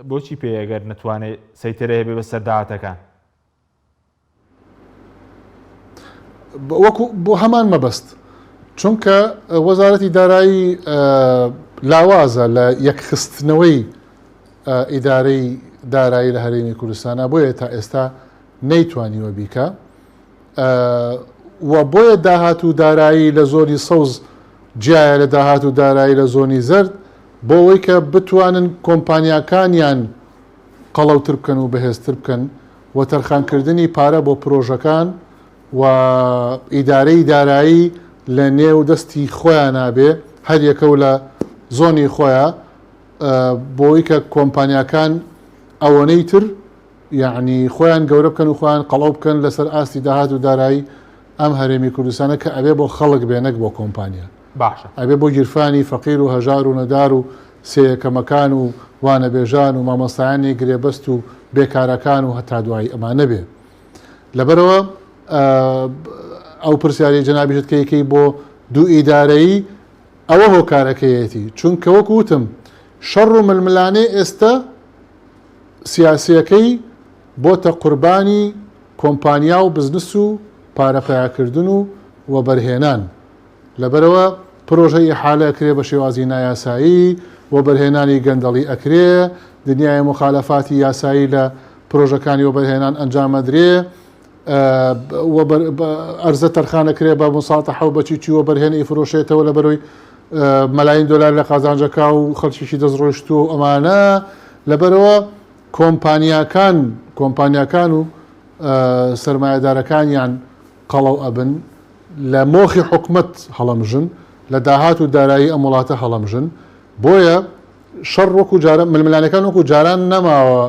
S1: بۆچی پێ ئەگەر نەتوانێت سەیتەرە هەبێ بەسەر داهاتەکان؟
S2: وەکو بۆ هەمان مەبەست چونکە وەزارەتی دارایی لاوازە لە یەکخستنەوەی ئیدارەی دارایی لە هەرێمی کوردستانە بۆیە تا ئێستا نەیتوانیوە بیکە و بۆیە داهات و دارایی لە زۆنی سەوز جیایە لە داهات و دارایی لە زۆنی زەرد بۆ ئەوەی کە بتوانن کۆمپانیاکانیان قەڵەوتر بکەن و بەهێزتر بکەن و تەرخانکردنی پارە بۆ پرۆژەکان و ئیدارەی دارایی لە نێو دەستی خۆیانا بێ هەر یەکە و لە زۆنی خۆیا بۆی کە کۆمپانیاکان ئەوەنەی تر یەعنی خۆیان گەورە بکەن و خۆیان قەڵەو بکەن لەسەر ئاستی داهات و دارایی ئەم هەرێمی کوردستانە کە ئەبێ بۆ خەڵک بێ نەک بۆ کۆمپانیا.
S1: باشە.
S2: ئەبێ بۆ گیرفانی فەقیر و هەژار و نەدار و سێیەکەمەکان و وانەبێژان و مامۆستایانی گرێبەست و بێکارەکان و هەتا دوایی ئەمانە بێ. لەبەرئەوە ئەو پرسیارەی جەنابیشت کە یکەی بۆ دوو ئیدارەیی ئەوە هۆکارەکەیەتی چونکە وەکو وتم شەڕ و ململانێ ئێستە سیاسیەکەی بۆتە قوربانی کۆمپانیا و بزنس و پارە پەیاکردن و وەبەرهێنان. لەبەرئەوە پرۆژەی ئیحالە ئەکرێ بە شێوازی نایاسایی، وەبەرهێنانی گەندەڵی ئەکرێ، دنیای موخالەفاتی یاسایی لە پرۆژەکانی وەبەرهێنان ئەنجام ئەدرێ، ئەرزە تەرخان ئەکرێ بە موساتەحە و بە چی چی وەبەرهێن ئەیفرۆشێتەوە لەبەرەوەی مەلاین دۆلار لە قازانجەکا و خەڵکیشی دەست ڕۆیشتووە و ئەمانە. لەبەرئەوە کۆمپانیاکان کۆمپانیاکان و سەرمایەدارەکانیان قەڵەو ئەبن، لە مۆخی حکومەت هەڵەمژن، لە داهات و دارایی ئەم وڵاتە هەڵەمژن، بۆیە شەڕ وەکو جاران، ململانێکان وەکو جاران نەماوە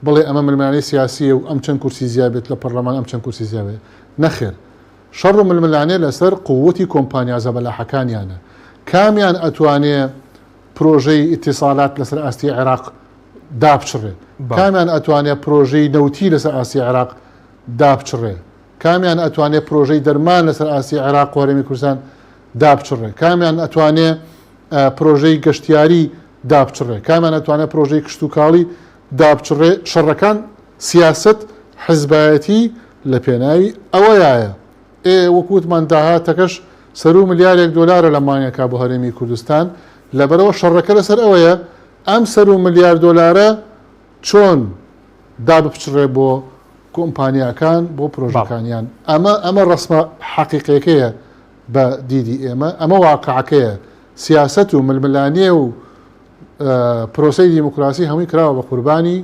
S2: بڵێ ئەمە ململانێی سیاسییە و ئەم چەند کورسی زیا بێت لە پەرلەمان ئەم چەند کورسی زیا بێت، نەخێر شەڕ و ململانێ لەسەر قوتی کۆمپانیا زەبەلاحەکانیانە، کامیان ئەتوانێ پرۆژەی ئیتیسالات لەسەر ئاستی عێراق دابچڕێ، کامیان ئەتوانێ پرۆژەی نەوتی لەسەر ئاستی عێراق دابچڕێ، کامیان ئەتوانێ پرۆژەی دەرمان لەسەر ئاستی عێراق و هەرێمی کوردستان دابچڕێ؟ کامیان ئەتوانێ پرۆژەی گەشتیاری دابچڕێ؟ کامیان ئەتوانێ پرۆژەی کشتوکاڵی دابچڕێ؟ شەڕەکان سیاسەت حزبایەتی لە پێناوی ئەوەیایە. ئێ وەکو وتمان داهاتەکەش سەروو ملیارێک دۆلارە لە مانگێکا بۆ هەرێمی کوردستان، لەبەرئەوە شەڕەکە لەسەر ئەوەیە ئەم سەروو ملیار دۆلارە چۆن دابپچڕێ بۆ کۆمپانیاکان بۆ پرۆژەکانیان ئەمە ئەمە ڕەسمە حەقیقیەکەیە بە دیدی ئێمە ئەمە واقعەکەیە سیاسەت و ململانێ و پرۆسەی دیموکراسی هەمووی کراوە بە قوربانی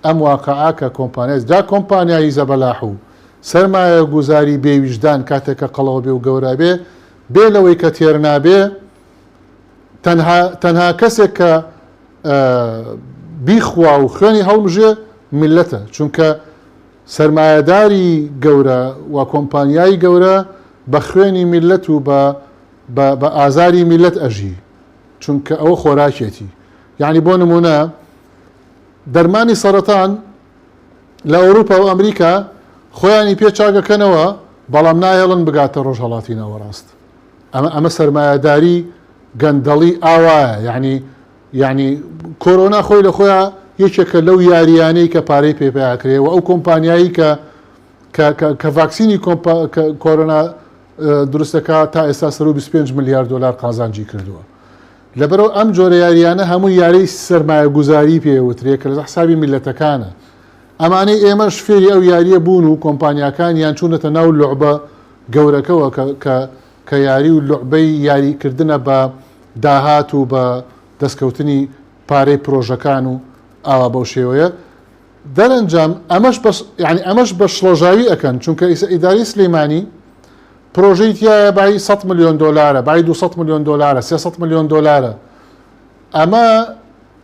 S2: ئەم واقعە کە کۆمپانیای جا کۆمپانیایی زەبەلاح و سەرمایە گوزاری بێ ویژدان کاتێک کە قەڵەوە بێ و گەورە بێ بێ لەوەی کە تێر نابێ تەنها تەنها کەسێک کە بیخوا و خوێنی هەڵمژێ میللەتە چونکە سەرمایەداری گەورە و کۆمپانیای گەورە بە خوێنی میللەت و بە بە ئازاری میللەت ئەژی چونکە ئەوە خۆراکێتی یعنی بۆ نمونە دەرمانی سەرەتان لە ئەوروپا و ئەمریکا خۆیانی پێ چاگەکەنەوە بەڵام نایەڵن بگاتە ڕۆژهەڵاتی ناوەڕاست ئەمە ئەمە سەرمایەداری گەندەڵی ئاوایە یعنی یانی کۆرۆنا خۆی لە خۆیا یەکێکە لەو یاریانەی کە پارەی پێ پەیاکرێ و ئەو کۆمپانیایی کە کە کە کە ڤاکسینی کۆمپا کە کۆرۆنا دروستەکە تا ئێستا سەرو 25 ملیار دۆلار قازانجی کردووە لەبەرەوە ئەم جۆرە یاریانە هەموو یاری سەرمایەگوزاری پێوترێ کە لە حسابی میلەتەکانە ئەمانەی ئێمەش فێری ئەو یاریە بوون و کۆمپانیاکانیان چوونەتە ناو لوعبە گەورەکەوە کە کە کە یاری و لوعبەی یاریکردنە بە داهات و بە دەستکەوتنی پارەی پرۆژەکان و ئاوا بەو شێوەیە دەرەنجام ئەمەش بەس یعنی ئەمەش بە شڵەژاوی ئەکەن چونکە ئیسە ئیداری سلیمانی پرۆژەی تایە بای 100 ملیۆن دۆلارە بای 200 ملیۆن دۆلارە 300 ملیۆن دۆلارە ئەمە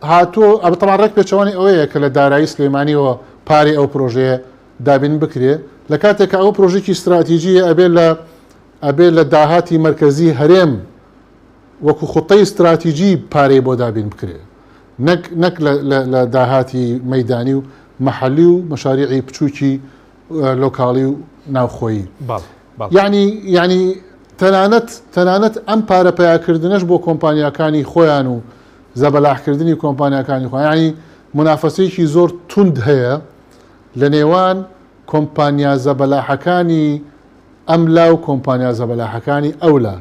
S2: هاتوو ئەمە تەبعەن ڕێک پێچەوانی ئەوەیە کە لە دارایی سلێمانیەوە پارەی ئەو پرۆژەیە دابین بکرێ لە کاتێک کە ئەو پرۆژێکی ستراتیژیە ئەبێ لە ئەبێ لە داهاتی مەرکەزی هەرێم وەکو خوتەی ستراتیجی پارەی بۆ دابین بکرێ نەک نەک لە داهاتی مەیدانی و مەحەلی و مەشاریعی بچووکی لۆکاڵی و ناوخۆیی یعنی یعنی تەنانەت تەنانەت ئەم پارە پیاکردنەش بۆ کۆمپانیاکانی خۆیان و زەبەلاحکردنی کۆمپانیاکانی خۆیان یعنی مونافەسەیەکی زۆر توند هەیە لە نێوان کۆمپانیا زەبەلاحەکانی ئەملا و کۆمپانیا زەبەلاحەکانی ئەولا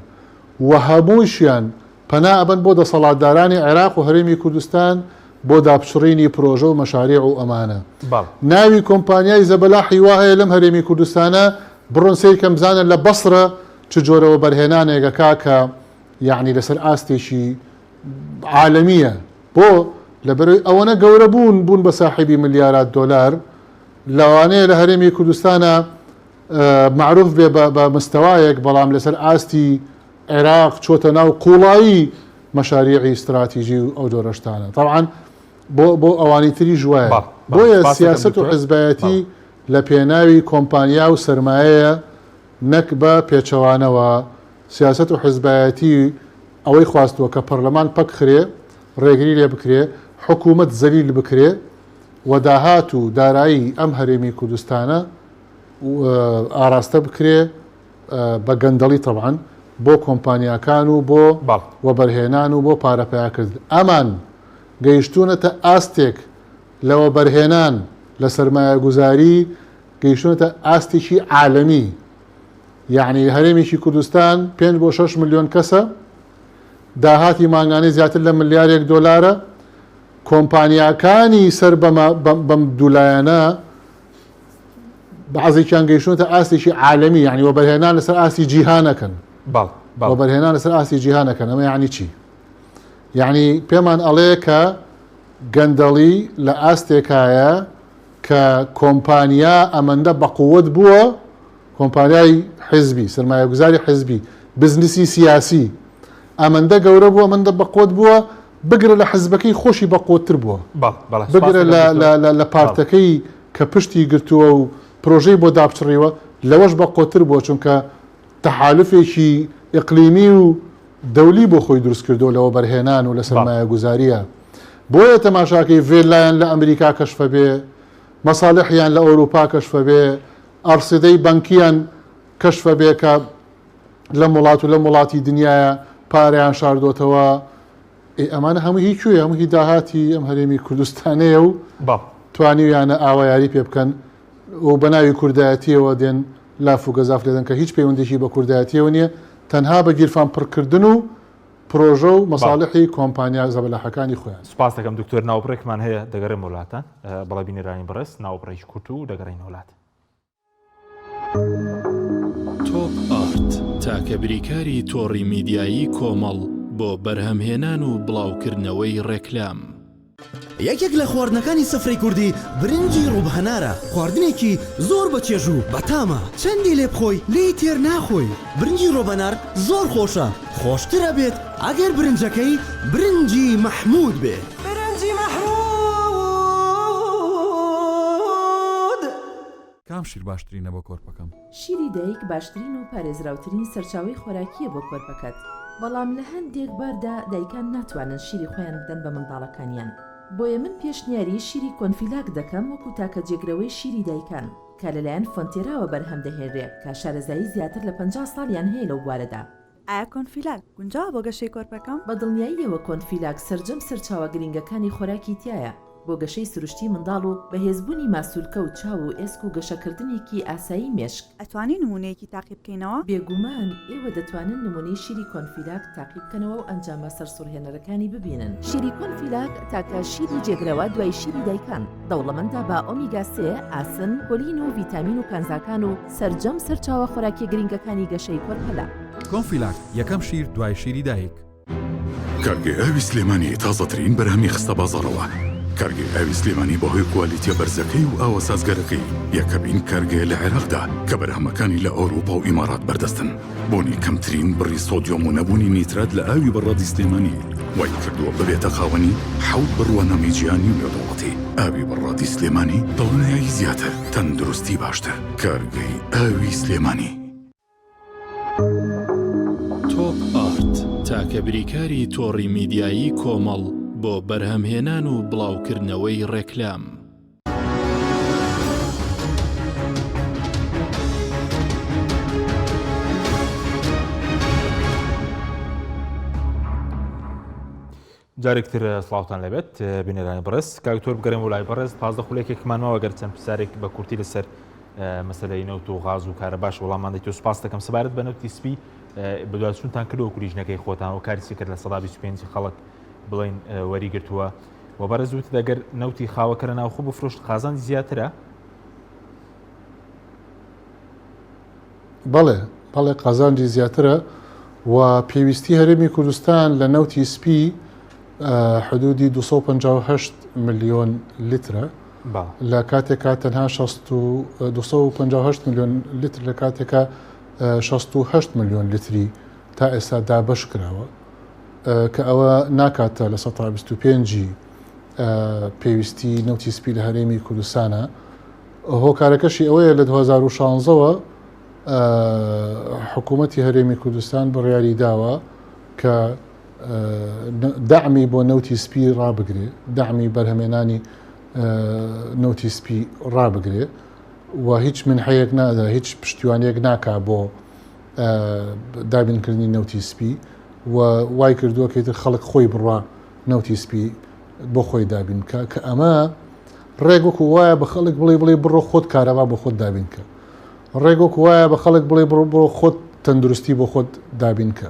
S2: و هەمووشیان پەنا ئەبەن بۆ دەسەڵاتدارانی عێراق و هەرێمی کوردستان بۆ داپچڕینی پرۆژە و مەشاریع و ئەمانە.
S1: بەڵێ.
S2: ناوی کۆمپانیای زەبەلاحی وا هەیە لەم هەرێمی کوردستانە بڕۆن سەیرکەن بزانن لە بەسرە چ جۆرە وەبەرهێنانێک ئەکا کە یەعنی لەسەر ئاستێکی عالەمییە بۆ؟ لەبەرئەوەی ئەوەنە گەورە بوون بوون بە ساحێبی ملیارات دۆلار لەوانەیە لە هەرێمی کوردستانا مەعروف بێ بە مستەوایەک بەڵام لەسەر ئاستی عێراق چۆتە ناو قوڵایی مەشاریعی ستراتیژی و ئەو جۆرە شتانە تەبعەن بۆ بۆ ئەوانی تریش وایە بۆیە سیاسەت و حزبایەتی لە پێناوی کۆمپانیا و سەرمایەیە نەک بە پێچەوانەوە سیاسەت و حزبایەتی ئەوەی خواستووە کە پەرلەمان پەک خرێ ڕێگری لێ بکرێ حکوومەت زەلیل بکرێ و داهات و دارایی ئەم هەرێمی کوردستانە ئاراستە بکرێ بە گەندەڵی تەبعەن بۆ کۆمپانیاکان و بۆ وەبەرهێنان و بۆ پارە پەیاکردن ئەمان گەیشتوونەتە ئاستێک لە وەبەرهێنان لە سەرمایەگوزاری گەیشتوونەتە ئاستێکی عالەمی یعنی هەرێمێکی کوردستان 5 بۆ 6 ملیۆن کەسە داهاتی مانگانەی زیاتر لە ملیارێک دۆلارە کۆمپانیاکانی سەر بەم دوولایەنە بەعزێکیان گەیشتوونەتە ئاستێکی عالەمی یعنی وەبەرهێنان لەسەر ئاستی جیهانەکەن وەبەرهێنان لەسەر ئاستی جیهانەکەن ئەمە یعنی چی یعنی پێمان ئەڵێ کە گەندەڵی لە ئاستێکایە کە کۆمپانیا ئەمەندە بەقوت بووە کۆمپانیای حزبی سرمایەگوزاری حزبی بزنسی سیاسی ئەمەندە گەورە بووە ئەمەندە بەقوت بووە بگرە لە حزبەکەی خۆشی بەقوتتر بووە بگرە لە پارتەکەی کە پشتی گرتووە و پرۆژەی بۆ داپچڕیوە لەوەش بەقوتتر بووە چونکە تەحالفێکی ئیقلیمی و دەولی بۆ خۆی دروست کردووە لە وەبەرهێنان و لە سەرمایەگوزارییە بۆیە تەماشاکەی ڤێلایان لە ئەمریکا کەشفە بێ مەسالحیان لە ئەوروپا کەشفە بێ ئەرسیدەی بەنکیان کەشفە بێ کە لەم وڵات و لەم وڵاتی دنیاە پارەیان شاردۆتەوە ئێ ئەمانە هەموو هی کوێیە؟ هەموو هی داهاتی ئەم هەرێمی کوردستانەیە و توانیویانە ئاوا یاری پێ بکەن و بە ناوی کوردایەتیەوە دێن لاف و گەزاف لێدەن کە هیچ پەیوەندێکی بە کوردایەتیەوە نییە تەنها بە گیرفان پڕکردن و پرۆژە و مەساڵحی کۆمپانیا زەبەلاحەکانی خۆیان.
S1: سوپاس دەکەم دکتۆر ناوبڕێکمان هەیە دەگەڕێمەوە لاتان بەڵێ بینەرانی بەڕێز ناوبڕێکی کورت و دەگەڕێینەوە لاتان.
S3: تۆپ ئارت، تاکە بریکاری تۆڕی میدیایی کۆمەڵ بۆ بەرهەمهێنان و بڵاوکردنەوەی ڕێکلام.
S4: یەکێک لە خواردنەکانی سفرەی کوردی برنجی ڕوب هەنارە، خواردنێکی زۆر بە چێژ و بەتامە، چەندی لێ بخۆی لێی تێر ناخۆی، برنجی ڕۆب هەنار زۆر خۆشە، خۆشتر ئەبێت ئەگەر برنجەکەی برنجی مەحمود بێ.
S5: برنجی مەحمود.
S6: کام شیر باشترینە بۆ کۆرپەکەم؟
S7: شیری دایک باشترین و پارێزراوترین سەرچاوەی خۆراکییە بۆ کۆرپەکەت، بەڵام لە هەندێک باردا دایکان ناتوانن شیری خۆیان بدەن بە منداڵەکانیان، بۆیە من پێشنیاری شیری کۆنفیلاک دەکەم وەکو تاکە جێگرەوەی شیری دایکان کە لەلایەن فۆنتێراوە بەرهەم دەهێنرێ کە شارەزایی زیاتر لە 50 ساڵیان هەیە لەو بوارەدا.
S8: ئایا کۆنفیلاک گونجاوە بۆ گەشەی کۆرپەکەم؟
S7: بە دڵنیاییەوە کۆنفیلاک سەرجەم سەرچاوە گرنگەکانی خۆراکی تیایە بۆ گەشەی سروشتی منداڵ و بەهێزبوونی ماسولکە و چاو و ئێسک و گەشەکردنێکی ئاسایی مێشک.
S8: ئەتوانین نموونەیەکی تاقی بکەینەوە؟
S7: بێگومان ئێوە دەتوانن نموونەی شیری کۆنفیلاک تاقی بکەنەوە و ئەنجامە سەرسوڕهێنەرەکانی ببینن. شیری کۆنفیلاک تاکە شیری جێگرەوە دوای شیری دایکان، دەوڵەمەندە بە ئۆمیگا سێ، ئاسن، کۆلین و ڤیتامین و کانزاکان و سەرجەم سەرچاوە خۆراکیە گرنگەکانی گەشەی کۆرپەلە.
S6: کۆنفیلاک، یەکەم شیر دوای شیری دایک.
S9: کارگەی ئاوی سلێمانی تازەترین بەرهەمی خستە بازاڕەوە. کارگەی ئاوی سلێمانی بەهۆی کوالیتیە بەرزەکەی و ئاوە سازگارەکەی یەکەمین کارگەیە لە عێراقدا کە بەرهەمەکانی لە ئەوروپا و ئیمارات بەردەستن. بوونی کەمترین بڕی سۆدیۆم و نەبوونی نیترات لە ئاوی بەڕادی سلێمانی وای کردووە ببێتە خاوەنی حەوت بڕوانامەی جیهانی و نێودەوڵەتی. ئاوی بەڕادی سلێمانی دڵنیایی زیاتر، تەندروستی باشتر. کارگەی ئاوی سلێمانی.
S3: تۆپ ئارت، تاکە بریکاری تۆڕی میدیایی کۆمەڵ بۆ بەرهەمهێنان و بڵاوکردنەوەی ڕێکلام.
S1: جارێک تر سڵاوتان لێبێت بینەرانی بەڕێز کاک دکتۆر بگەڕێم بۆ لای بەڕێز 15 خولێکێکمان ماوە گەر چەند پرسیارێک بە کورتی لەسەر مەسەلەی نەوت و غاز و کارەباش وەڵاممان دەیت و سوپاس دەکەم سەبارەت بە نەوتی سپی بەدوادچوونتان کردووە کولیژنەکەی خۆتان و کاری چی کرد 25% خەڵک بڵین وەری گرتووە و بەڕێز وتت ئەگەر نەوتی خاوەکە لە ناوخۆ بفرۆشت قازانجی زیاترە؟
S2: بەڵێ بەڵێ قازانجی زیاترە و پێویستی هەرێمی کوردستان لە نەوتی سپی حدودی 258 ملیۆن لیترە لە کاتێکا تەنها 258 ملیۆن لیتر لە کاتێکا 68 ملیۆن لیتری تا ئێستا دابەش کراوە کە ئەوە ناکاتە لە 25 پێویستی نەوتی سپی لە هەرێمی کوردستانە هۆکارەکەشی ئەوەیە لە 2016 وە حکوومەتی هەرێمی کوردستان بڕیاری داوە کە دەعمی بۆ نەوتی سپی ڕابگرێ دەعمی بەرهەمێنانی نەوتی سپی ڕابگرێ و هیچ منحەیەک نادا هیچ پشتیوانیەک ناکا بۆ دابینکردنی نەوتی سپی و وای کردووە کە ئیتر خەڵک خۆی بڕوا نەوتی سپی بۆ خۆی دابین بکە کە ئەمە ڕێک وەکو وایە بە خەڵک بڵێ بڵێ بڕۆ خۆت کارەبا بۆ خۆت دابین کە ڕێک وەکو وایە بە خەڵک بڵێ بڕۆ بڕۆ خۆت تەندروستی بۆ خۆت دابین کە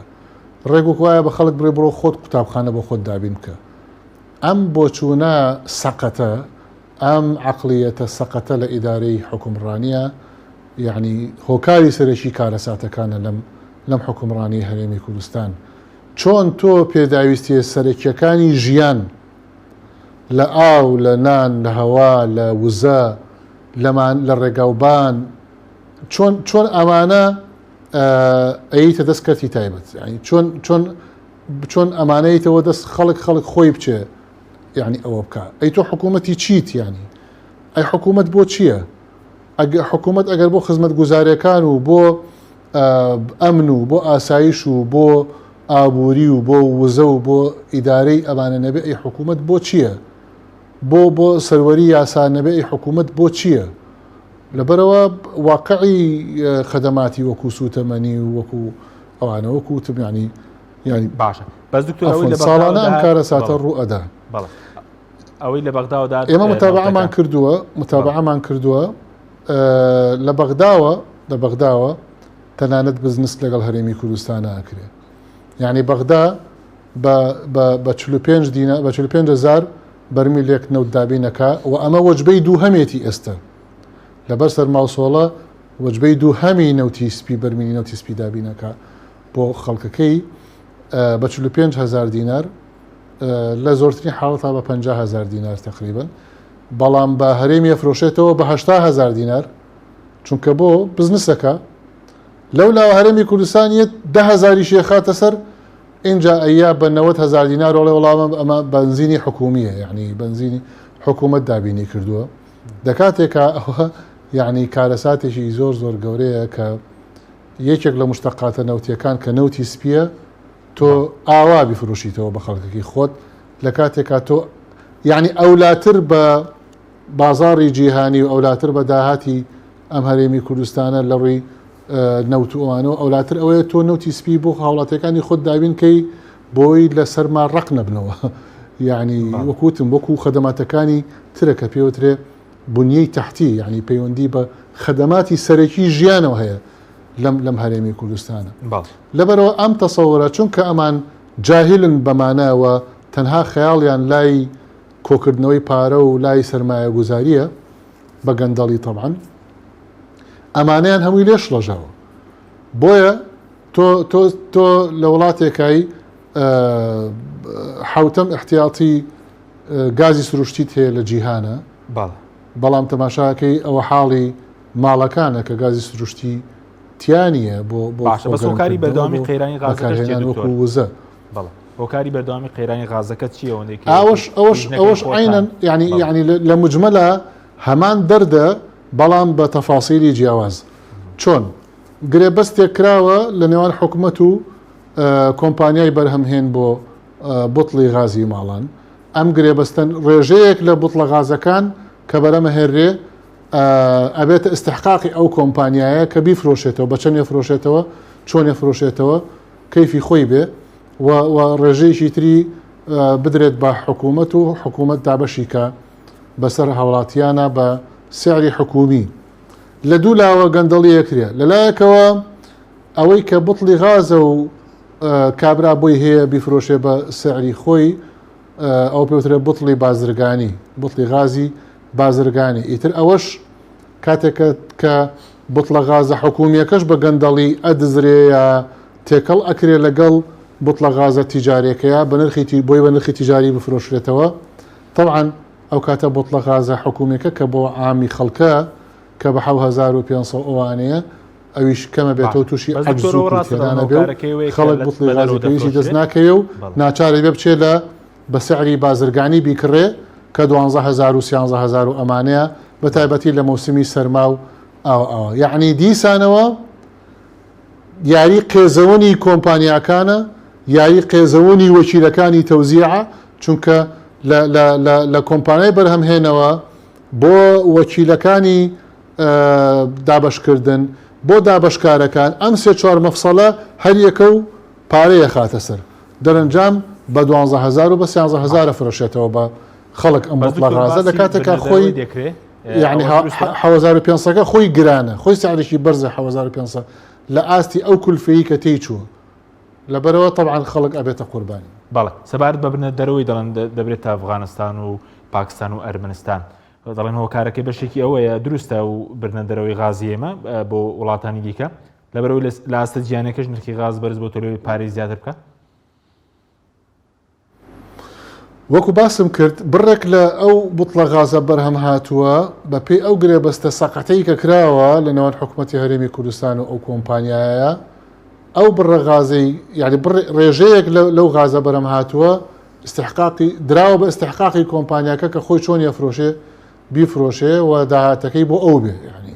S2: ڕێک وەکو وایە بە خەڵک بڵێ بڕۆ خۆت قوتابخانە بۆ خۆت دابین بکە ئەم بۆچوونە سەقەتە ئەم عەقڵیەتە سەقەتە لە ئیدارەی حوکمڕانیە یەعنی هۆکاری سەرەکی کارەساتەکانە لەم لەم حوکمڕانی هەرێمی کوردستان چۆن تۆ پێداویستیە سەرەکیەکانی ژیان لە ئاو، لە نان، لە هەوا، لە وزە، لەمان لە ڕێگاوبان چۆن چۆن ئەمانە ئەیتە دەست کەرتی تایبەت یعنی چۆن چۆن چۆن ئەمانەیتەوە دەست خەڵک خەڵک خۆی بچێ یعنی ئەوە بکە ئەی تۆ حکوومەتی چیت یعنی ئەی حکوومەت بۆ چییە؟ ئەگە حکوومەت ئەگەر بۆ خزمەتگوزاریەکان و بۆ ئەمن و بۆ ئاسایش و بۆ ئابووری و بۆ وزە و بۆ ئیدارەی ئەمانە نەبێ ئەی حکوومەت بۆ چییە؟ بۆ بۆ سەروەری یاسا نەبێ ئەی حکوومەت بۆ چییە؟ لەبەرەوە واقعی خەدەماتی وەکو سووتەمەنی و وەکو ئەوانە وەکو وتم یعنی یعنی
S1: باشە بەس دکتۆر ئەوەی لە
S2: ساڵانە ئەم کارەساتە ڕوو ئەدا.
S1: بەڵێ ئەوەی لە بەغداوە دات
S2: ئێمە متابعەمان کردووە متابعەمان کردووە لە بەغداوە لە بەغداوە تەنانەت بزنس لەگەڵ هەرێمی کوردستان ناکرێ یعنی بەغدا بە 45 دینە بە 45 هزار بەرمیلێک نەوت دابینەکە و ئەمە وەجبەی دووهەمێتی ئێستا لەبەر سەرماوسۆڵە وەجبەی دووهەمی نەوتی سپی بەرمیلی نەوتی سپی دابینەکە بۆ خەڵکەکەی بە 45 هزار دینار لە زۆرترین حاڵەتا بە 50 هزار دینار تقریبا بەڵام بە هەرێمی ئەفرۆشێتەوە بە 80 هزار دینار چونکە بۆ بزنسەکە لەو لاوە هەرێمی کوردستانیت ده هزاریش یەخاتە سەر اینجا ئەیا بە 90 هزار دینار وڵێ وڵامە ئەمە بەنزینی حکومیە یعنی بەنزینی حکوومەت دابینی کردووە دەکاتێکە ئەوە یعنی کارەساتێکی زۆر زۆر گەورەیە کە یەکێک لە مشتەقاتە نەوتیەکان کە نەوتی سپیە تۆ ئاوا بیفرۆشیتەوە بە خەڵکەکەی خۆت لە کاتێکا تۆ یعنی ئەولاتر بە بازاڕی جیهانی و ئەولاتر بە داهاتی ئەم هەرێمی کوردستانە لە ڕووی نەوت و ئەوانەوە ئەولاتر ئەوەیە تۆ نەوتی سپی بۆ هاوڵاتیەکانی خۆت دابین کەی بۆی لە سەرما ڕق نەبنەوە یعنی وەکوتم وەکو خەدەماتەکانی ترە کە پێوترێ بنیەی تەحتی یعنی پەیوەندی بە خەدەماتی سەرەکی ژیانەوە هەیە لەم لەم هەرێمی کوردستانە لەبەرەوە ئەم تەسەورە چونکە ئەمان جاهلن بەمانە و تەنها خەیاڵیان لای کۆکردنەوەی پارە و لای سەرمایەگوزاریە بە گەندەڵی تەبعەن ئەمانەیان هەمووی لێ شڵەژاوە بۆیە تۆ تۆ تۆ لە وڵاتێکای حوتەم احتیاطی گازی سروشتیت هەیە لە جیهانە بەڵام تەماشاکەی ئەوە حاڵی ماڵەکانە کە گازی سروشتی تیا نییە بۆ بۆ
S1: باشە بەس هۆکاری بەردەوامی قەیرانی غازەکەش چییە
S2: بەکارهێنان
S1: دکتۆر؟
S2: وەکو وزە.
S1: بەڵێ هۆکاری بەردەوامی قەیرانی غازەکە چییە ئەوەندەی کە
S2: ئەوەش ئەوەش
S1: لیژنەکەی
S2: ئەوەش
S1: خۆتان
S2: عەینەن یعنی
S1: بەڵێ.
S2: یعنی لە لە مجمەلا هەمان دەردە بەڵام بە تەفاسیلی جیاواز. چۆن؟ گرێبەستێک کراوە لە نێوان حکومەت و کۆمپانیای بەرهەمهێن بۆ بوتڵی غازی ماڵان. ئەم گرێبەستە ڕێژەیەک لە بوتڵە غازەکان کە بەرەمەهێنرێ ئەبێتە ئیستحقاقی ئەو کۆمپانیایە کە بیفرۆشێتەوە بە چەندێ فرۆشێتەوە چۆنێ فرۆشێتەوە کەیفی خۆی بێ و ڕێژەیەکی تری بدرێت بە حکوومەت و حکوومەت دابەشی کە بەسەر هاوڵاتیانە بە سعری حکومی. لە دوو لاوە گەندەڵی ئەکرێ لەلایەکەوە ئەوەی کە بوتڵی غازە و کابرا بۆی هەیە بیفرۆشێ بە سعری خۆی ئەو پێوترێ بوتڵی بازرگانی بوتڵی غازی بازرگانی ئیتر ئەوەش کاتێک کە بوتڵە غازە حکومیەکەش بە گەندەڵی ئەدزرێ یا تێکەڵ ئەکرێ لەگەڵ بوتڵە غازە تیجارێکەیە بە نرخی بۆی بە نرخی تیجاری بفرۆشرێتەوە تەبعەن ئەو کاتە بوتڵە غازە حکومیەکە کە بۆ عامی خەڵکە کە بە 7500 ئەوانەیە ئەویش کەمە بێتەوە تووشی عەجز و کورتهێنان ئەبێ و خەڵک بوتڵی غازی پێویستی دەست ناکەوێ و ناچارە بێ بچێ لە بە سعری بازرگانی بیکڕێ کە دوانزە هەزار و سیانزە هەزار و ئەمانەیە بە تایبەتی لە مەوسمی سەرما و ئاوا ئاوا یەعنی دیسانەوە یاری قێزەونی کۆمپانیاکانە یاری قێزەونی وەکیلەکانی تەوزیعە چونکە لە لە لە لە کۆمپانیای بەرهەمهێنەوە بۆ وەکیلەکانی دابەشکردن بۆ دابەشکارەکان ئەم سێ چوار مەفسەڵە هەریەکە و پارەی ئەخاتە سەر دەرەنجام بە دوانزە هەزار و بە سیانزە هەزار ئەفرۆشێتەوە بە خەڵک ئەم
S1: بەس
S2: بوتڵە
S1: دکتۆر
S2: غازە لە
S1: باسی
S2: کاتێکا
S1: بردنە
S2: خۆی
S1: دەرەوەی دەکرێ
S2: یعنی
S1: ئەوە دروستە؟
S2: 7500ەکە خۆی گرانە خۆی سعرێکی بەرزە 7500 لە ئاستی ئەو کولفەیی کە تێی چووە لەبەرەوە طبعا خەڵک ئەبێتە قوربانی.
S1: بەڵێ سەبارەت بە بردنە دەرەوەی دەڵێن دەبرێتە ئەفغانستان و پاکستان و ئەرمنستان دەڵێن هۆکارەکەی بەشێکی ئەوەیە دروستە و بردنە دەرەوەی غازی ئێمە بۆ وڵاتانی دیکە لەبەرەوەی لە ئاستە جیهانیەکەش نرخی غاز بەرز بۆ تۆ لەوێ پارەی زیاتر بکە؟
S2: وەکو باسم کرد بڕێک لە ئەو بوتڵە غازە بەرهەم هاتووە بە پێی ئەو گرێبەستە سەقەتەی کە کراوە لە نێوان حکومەتی هەرێمی کوردستان و ئەو کۆمپانیایە ئەو بڕە غازەی یعنی بڕ ڕێژەیەک لەو غازە بەرهەم هاتووە استحقاقی دراوە بە استحقاقی کۆمپانیاکە کە خۆی چۆن یەفرۆشێ بیفرۆشێ و داهاتەکەی بۆ ئەو بێ یعنی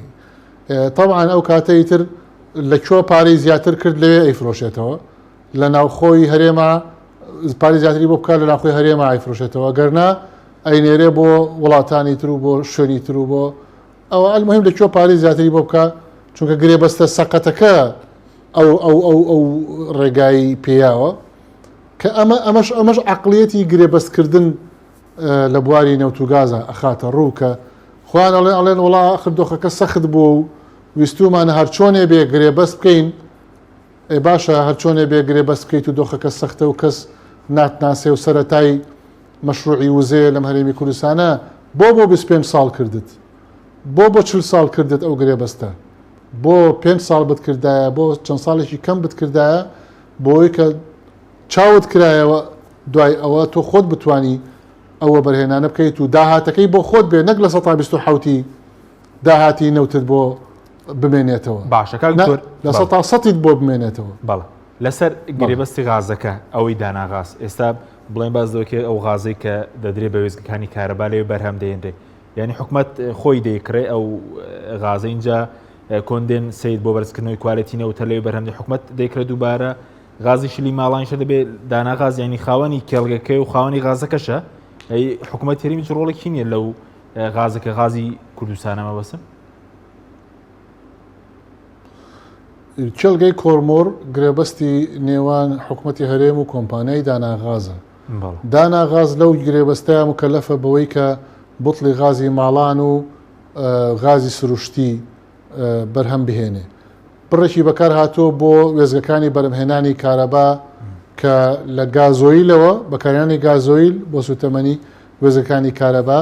S2: طبعا ئەو کاتەی تر لە کوێ پارەی زیاتر کرد لەوێ ئەیفرۆشێتەوە لە ناوخۆی هەرێما پارەی زیاتری بۆ بکات لە ناوخۆی هەرێما ئەیفرۆشێتەوە گەرنا ئەینێرێ بۆ وڵاتانی تر و بۆ شوێنی تر و بۆ ئەوە المهم لە کوێ پارەی زیاتری بۆ بکە چونکە گرێبەستە سەقەتەکە ئەو ئەو ئەو ئەو ڕێگای پێیاوە کە ئەمە ئەمەش ئەمەش عقلیەتی گرێبەستکردن لە بواری نەوت و گازە ئەخاتە ڕوو کە خۆیان ئەڵێن ئەڵێن وڵا ئاخر دۆخەکە سەخت بووە و ویستومانە هەرچۆنێ بێ گرێبەست بکەین ئێ باشە هەرچۆنێ بێ گرێبەست بکەیت و دۆخەکە سەختە و کەس ناتناسێ و سەرەتای مەشروعی وزەیە لەم هەرێمی کوردستانە بۆ بۆ 25 ساڵ کردت بۆ بۆ 40 ساڵ کردت ئەو گرێبەستە بۆ پێنج ساڵ بتکردایە بۆ چەند ساڵێکی کەم بتکردایە بۆی کە چاوت کرایەوە دوای ئەوە تۆ خۆت بتانی ئەو وەبەرهێنانە بکەیت و داهاتەکەی بۆ خۆت بێ نەک لە 127 داهاتی نەوتت بۆ بمێنێتەوە
S1: باشە کاک دکتۆر
S2: لە سەتا سەتیت بۆ بمێنێتەوە.
S1: بەڵێ لەسەر گرێبەستی غازەکە ئەوەی دانا غاز ئێستا بڵێن باس دەکرێت ئەو غازەی کە دەدرێ بە وێستگەکانی کارەبا لەوێ بەرهەم دەێنرێ یعنی حکومەت خۆی دەیکڕێ ئەو غازە اینجا کۆندێن سید بۆ بەرزکردنەوەی کوالێتی نەوتە لەوێ بەرهەم حکومەت دەیکرێت دووبارە غازی شلی ماڵانیشە دەبێت دانا غاز ینی خاوەنی کێڵگەکەی و خاوەنی غازەکەشە حکوومەت هەرێمی ڕۆڵێکی نییە لەو غازەکە غازی کوردستانە مەبەسم
S2: کێڵگەی کۆرمۆر گرێبەستی نێوان حکومەتی هەرێم و کۆمپانیای داناغازە. داناغاز لەو گرێبەستەیە مکەلەفە بەوەی کە بوتڵی غازی ماڵان و غازی سروشتی بەرهەم بهێنێ. بڕێکی بەکار هاتووە بۆ وێستگەکانی بەرهەمهێنانی کارەبا کە لە گازۆیلەوە بەکارهێنانی گازۆیل بۆ سوتەمەنی وێستگەکانی کارەبا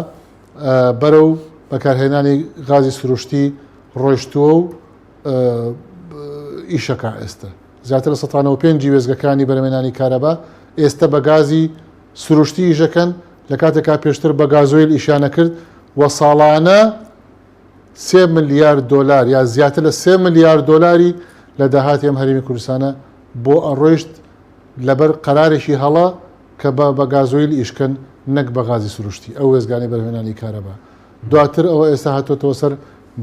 S2: بەرەو بەکارهێنانی غازی سروشتی ڕۆیشتووە و ئیشەکە ئێستا زیاتر لە 195 وێزگەکانی بەرەمێنانی کارەبا ئێستا بە گازی سروشتی ئیشەکەن لە کاتێکا پێشتر بە گازۆیل ئیشیانە کرد و ساڵانە سێ ملیار دۆلار یا زیاتر لە سێ ملیار دۆلاری لە داهاتی ئەم هەرێمی کوردستانە بۆ ئەڕۆیشت لەبەر قەرارێکی هەڵە کە بە بە گازۆیل ئیش کەن نەک بە غازی سروشتی ئەو وێستگانەی بەرهەمهێنانی کارەبا دواتر ئەوە ئێستا هاتۆتەوە سەر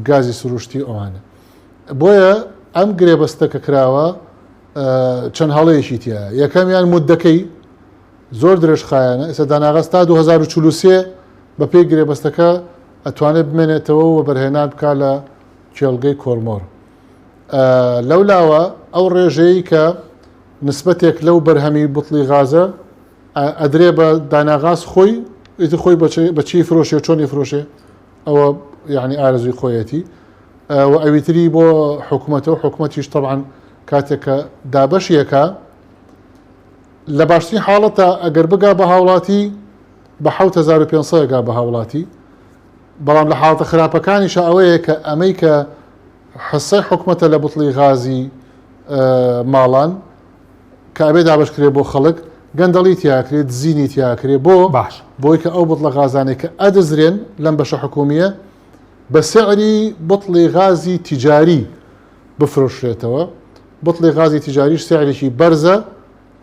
S2: گازی سروشتی ئەوانە بۆیە ئەم گرێبەستە کە کراوە چەند هەڵەیەکی تایە یەکەمیان مدەکەی زۆر درێژخایەنە ئێستا داناغاز تا 2043 بە پێی گرێبەستەکە ئەتوانێت بمێنێتەوە و بەرهێنان بکا لە کێڵگەی کۆرمۆر لەولاوە ئەو ڕێژەیە کە نسبەتێک لەو بەرهەمی بوتڵی غازە. ئەدرێ بە داناغاز خۆی ئیتر خۆی بە چی فرۆشێ چۆنی فرۆشێ ئەوە یعنی ئارەزوی خۆیەتی و ئەویتری بۆ حکوومەتە و حکوومەتیش طبعاان کاتێک کە دابەشیەکە لە باشترین حاڵەتە ئەگەر بگا بە هاوڵاتی بە 1500 گا بە هاوڵاتی بەڵام لە حاڵەتە خراپەکانیشە ئەوەیە کە ئەمەی کە حسەی حکومەتە لە بتڵی غازی ماڵان کە ئەبێ دابەش کرێ بۆ خەڵک گەندەڵی تیاکرێ دزینی تیاکرێ بۆ
S1: باش
S2: بۆی کە ئەو بتڵە غازانەی کە ئەدزرێن لەم بەشە حکومیە بە سعری بتڵی غازی تیجاری بفرۆشرێتەوە بتڵی غازی تیجاریش سعرێکی بەرزە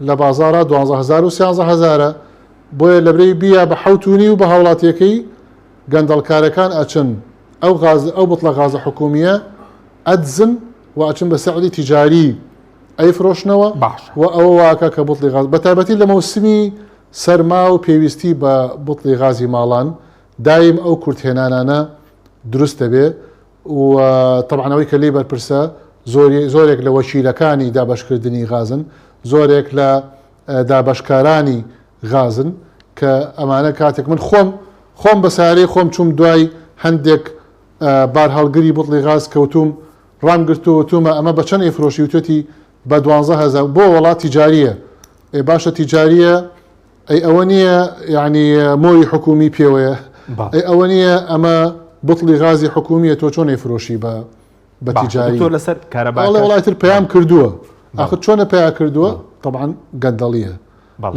S2: لە بازارا 12000 و 13000 بۆیە لەبرەی بیا بە حەوت و نیو بە هاوڵاتیەکەی گەندەڵکارەکان ئەچن ئەو غاز ئەو بتڵە غازە حکومیە ئەدزن و ئەچن بە سعری تیجاری ئەیفرۆشنەوە
S1: باشە.
S2: و ئەوە واکا کە بوتڵی غاز بەتایبەتی لە مەوسمی سەرما و پێویستی بە بوتڵی غازی ماڵان دایم ئەو کورتهێنانانە دروست دەبێ و تەبعەن ئەوەی کە لێی بەرپرسە زۆری زۆرێک لە وەکیلەکانی دابەشکردنی غازن زۆرێک لە دابەشکارانی غازن کە ئەمانە کاتێک من خۆم خۆم بە سارەی خۆم چوم دوای هەندێک بارهەڵگری بوتڵی غاز کەوتوم ڕام گرتووە وتومە ئەمە بە چەند ئەیفرۆشی وتوێتی بە 12000 بۆ وەڵا تیجاریە ئێ باشە تیجاریە ئەی ئەوە نییە یعنی مۆری حکومی پێوەیە ئەی ئەوە نییە ئەمە بتڵی غازی حکومیە تۆ چۆن ئەیفرۆشی بە بە تیجاری
S1: تۆ لەسەر کارەبا
S2: وڵای تر پەیام کردووە ئاخر چۆنە پیا کردووە طبعا گەندەڵیە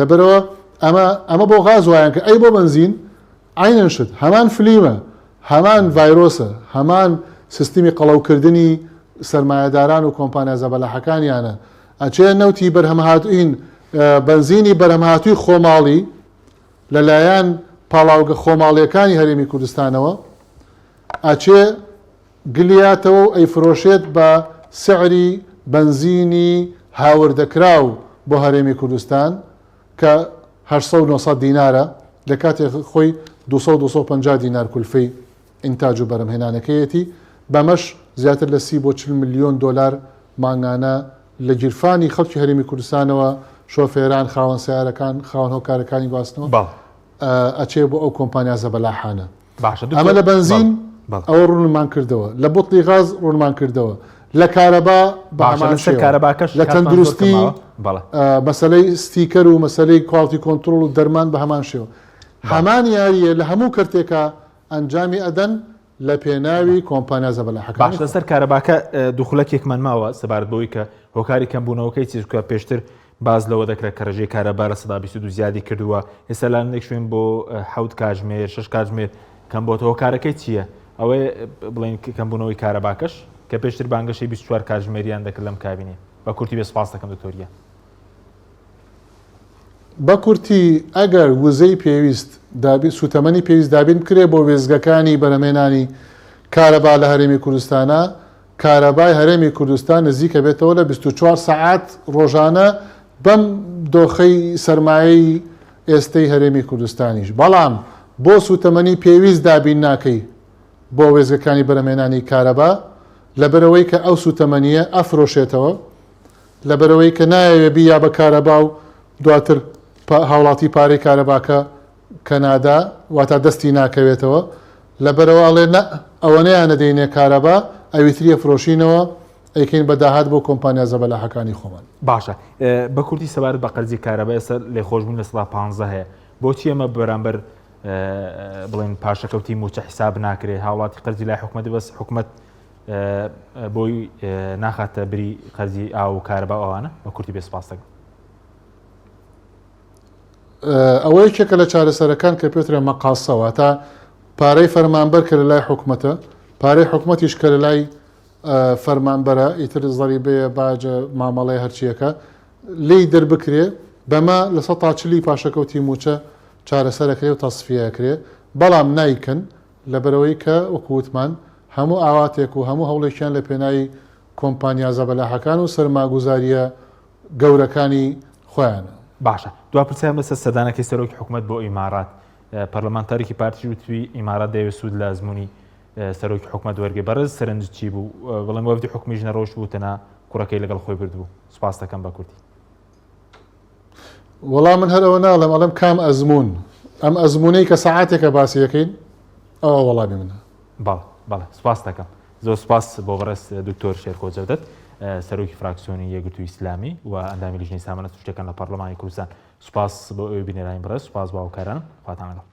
S2: لەبەرەوە ئەمە ئەمە بۆ غاز وایان کە ئەی بۆ بنزین عەینەن شت، هەمان فلیمە، هەمان ڤایرۆسە، هەمان سیستمی قەڵەوکردنی سەرمایەداران و کۆمپانیا زەبەلاحەکانیانە، ئەچێ نەوتی بەرهەمهاتوین بەنزینی بەرهەمهاتووی خۆماڵی لەلایەن پاڵاوگە خۆماڵیەکانی هەرێمی کوردستانەوە ئەچێ گلیاتەوە و ئەیفرۆشێت بە سعری بەنزینی هاوردەکراو بۆ هەرێمی کوردستان کە 800 و 900 دینارە لە کاتێ خۆی 200 و 250 دینار کولفەی ئینتاج و بەرهەمهێنانەکەیەتی، بەمەش زیاتر لە 30 بۆ 40 ملیۆن دۆلار مانگانە لە گیرفانی خەڵکی هەرێمی کوردستانەوە، شۆفێران، خاوەن سەیارەکان، خاوەن هۆکارەکانی گواستنەوە، ئەچێ بۆ ئەو کۆمپانیا زەبەلاحانە.
S1: باشە
S2: ئەمە لە بەنزین ئەوە ڕوونمان کردەوە، لە بوتڵی غاز ڕوونمان کردەوە، لە کارەبا بە هەمان شێوە،
S1: کارەباکەش
S2: لە تەندروستی مەسەلەی ستیکەر و مەسەلەی quality control و دەرمان بە هەمان شێوە. هەمان یارییە لە هەموو کەرتێکا ئەنجامی ئەدەن لە پێناوی کۆمپانیا زەبەلاحەکانی
S1: باشە لەسەر کارەباکە دوو خولەکێکمان ماوە سەبارەت بەوەی کە هۆکاری کەمبوونەوەکەی چیە چونکە پێشتر باس لەوە دەکرا کە ڕێژەی کارەبا 22% زیادی کردووە ئێستا لە هەندێک شوێن بۆ حەوت کاتژمێر شەش کاتژمێر کەم بۆتەوە هۆکارەکەی چییە؟ ئەوەیە بڵێن کەمبوونەوەی کارەباکەش کە پێشتر بانگەشەی 24 کاتژمێریان دەکرد لەم کابینەیە بە کورتی بێ سپاس دەکەم دکتۆر گیان.
S2: بە کورتی ئەگەر وزەی پێویست دابین سوتەمەنی پێویست دابین بکرێ بۆ وێستگەکانی بەرهەمهێنانی کارەبا لە هەرێمی کوردستانا کارەبای هەرێمی کوردستان نزیکە بێتەوە لە 24 سەعات ڕۆژانە بەم دۆخەی سەرمایەی ئێستەی هەرێمی کوردستانیش بەڵام بۆ سوتەمەنی پێویست دابین ناکەی بۆ وێستگەکانی بەرهەمهێنانی کارەبا لەبەرئەوەی کە ئەو سوتەمەنیە ئەفرۆشێتەوە لەبەرئەوەی کە نایەوێ بییا بە کارەبا و دواتر هاوڵاتی پارەی کارەباکە کە نادا واتا دەستی ناکەوێتەوە لەبەرئەوە ئەڵێ نە ئەوەنەیان ئەدەینێ کارەبا ئەویتری ئەفرۆشینەوە ئەیکەین بە داهات بۆ کۆمپانیا زەبەلاحەکانی خۆمان.
S1: باشە بە کورتی سەبارەت بە قەرزی کارەبا ئێستا لێخۆشبوون 15% هەیە بۆچی ئەمە بەرامبەر بڵێن پاشەکەوتی موچە حیساب ناکرێ هاوڵاتی قەرزی لای حکومەت بەس حکومەت بۆی ناخاتە بری قەرزی ئاو و کارەبا ئەوانە بە کورتی بێ سپاس دەکەم.
S2: ئەوە یەکێکە لە چارەسەرەکان کە پێترێ مەقاسە واتە پارەی فەرمانبەر کە لە لای حکومەتە پارەی حکومەتیش کە لە لای فەرمانبەرە ئیتر زەریبەیە باجە مامەڵەیە هەرچیەکە لێی دەربکرێ بەمە لە سە چلی پاشەکەوتی موچە چارەسەرەکرێ و تەسفیەکرێ بەڵام نایکەن لەبەرئەوەی کە وەکو وتمان هەموو ئاواتێک و هەموو هەوڵێکیان لە پێناوی کۆمپانیا زەبەلاحەکان و سەرماگوزارییە گەورەکانی خۆیانە.
S1: باشە دوا پرسیارم لەسەر سەردانەکەی سەرۆکی حکومەت بۆ ئیمارات، پەرلەمانتارێکی پارتیش وتوی ئیمارات دەیەوێت سوود لە ئەزموونی سەرۆکی حکومەت وەرگێ، بەڕێز سەرنجت چی بوو؟ بڵێم وەفدی حکومیش نەڕۆشت بوو تەنها کوڕەکەی لەگەڵ خۆی بردبوو. سوپاست دەکەم بە کورتی.
S2: وەڵا من هەر ئەوە ناڵێم، ئەڵێم کام ئەزموون؟ ئەم ئەزموونەی کە سەعاتێکە باسی دەکەین، ئەوە وەڵامی منە.
S1: بەڵێ بەڵێ سوپاست دەکەم. زۆر سوپاس بۆ بەڕێز دکتۆر شێرکۆ جەودەت، سەرۆکی فراکسیۆنی یەکگرتووی ئیسلامی و ئەندامی لیژنەی سامانە سروشتییەکان لە پەڕلەمانی کوردستان. سوپاس بۆ ئێوەی بینەرانی بەڕێز، سوپاس بۆ هاوکارانم. خواتان لەگەڵ.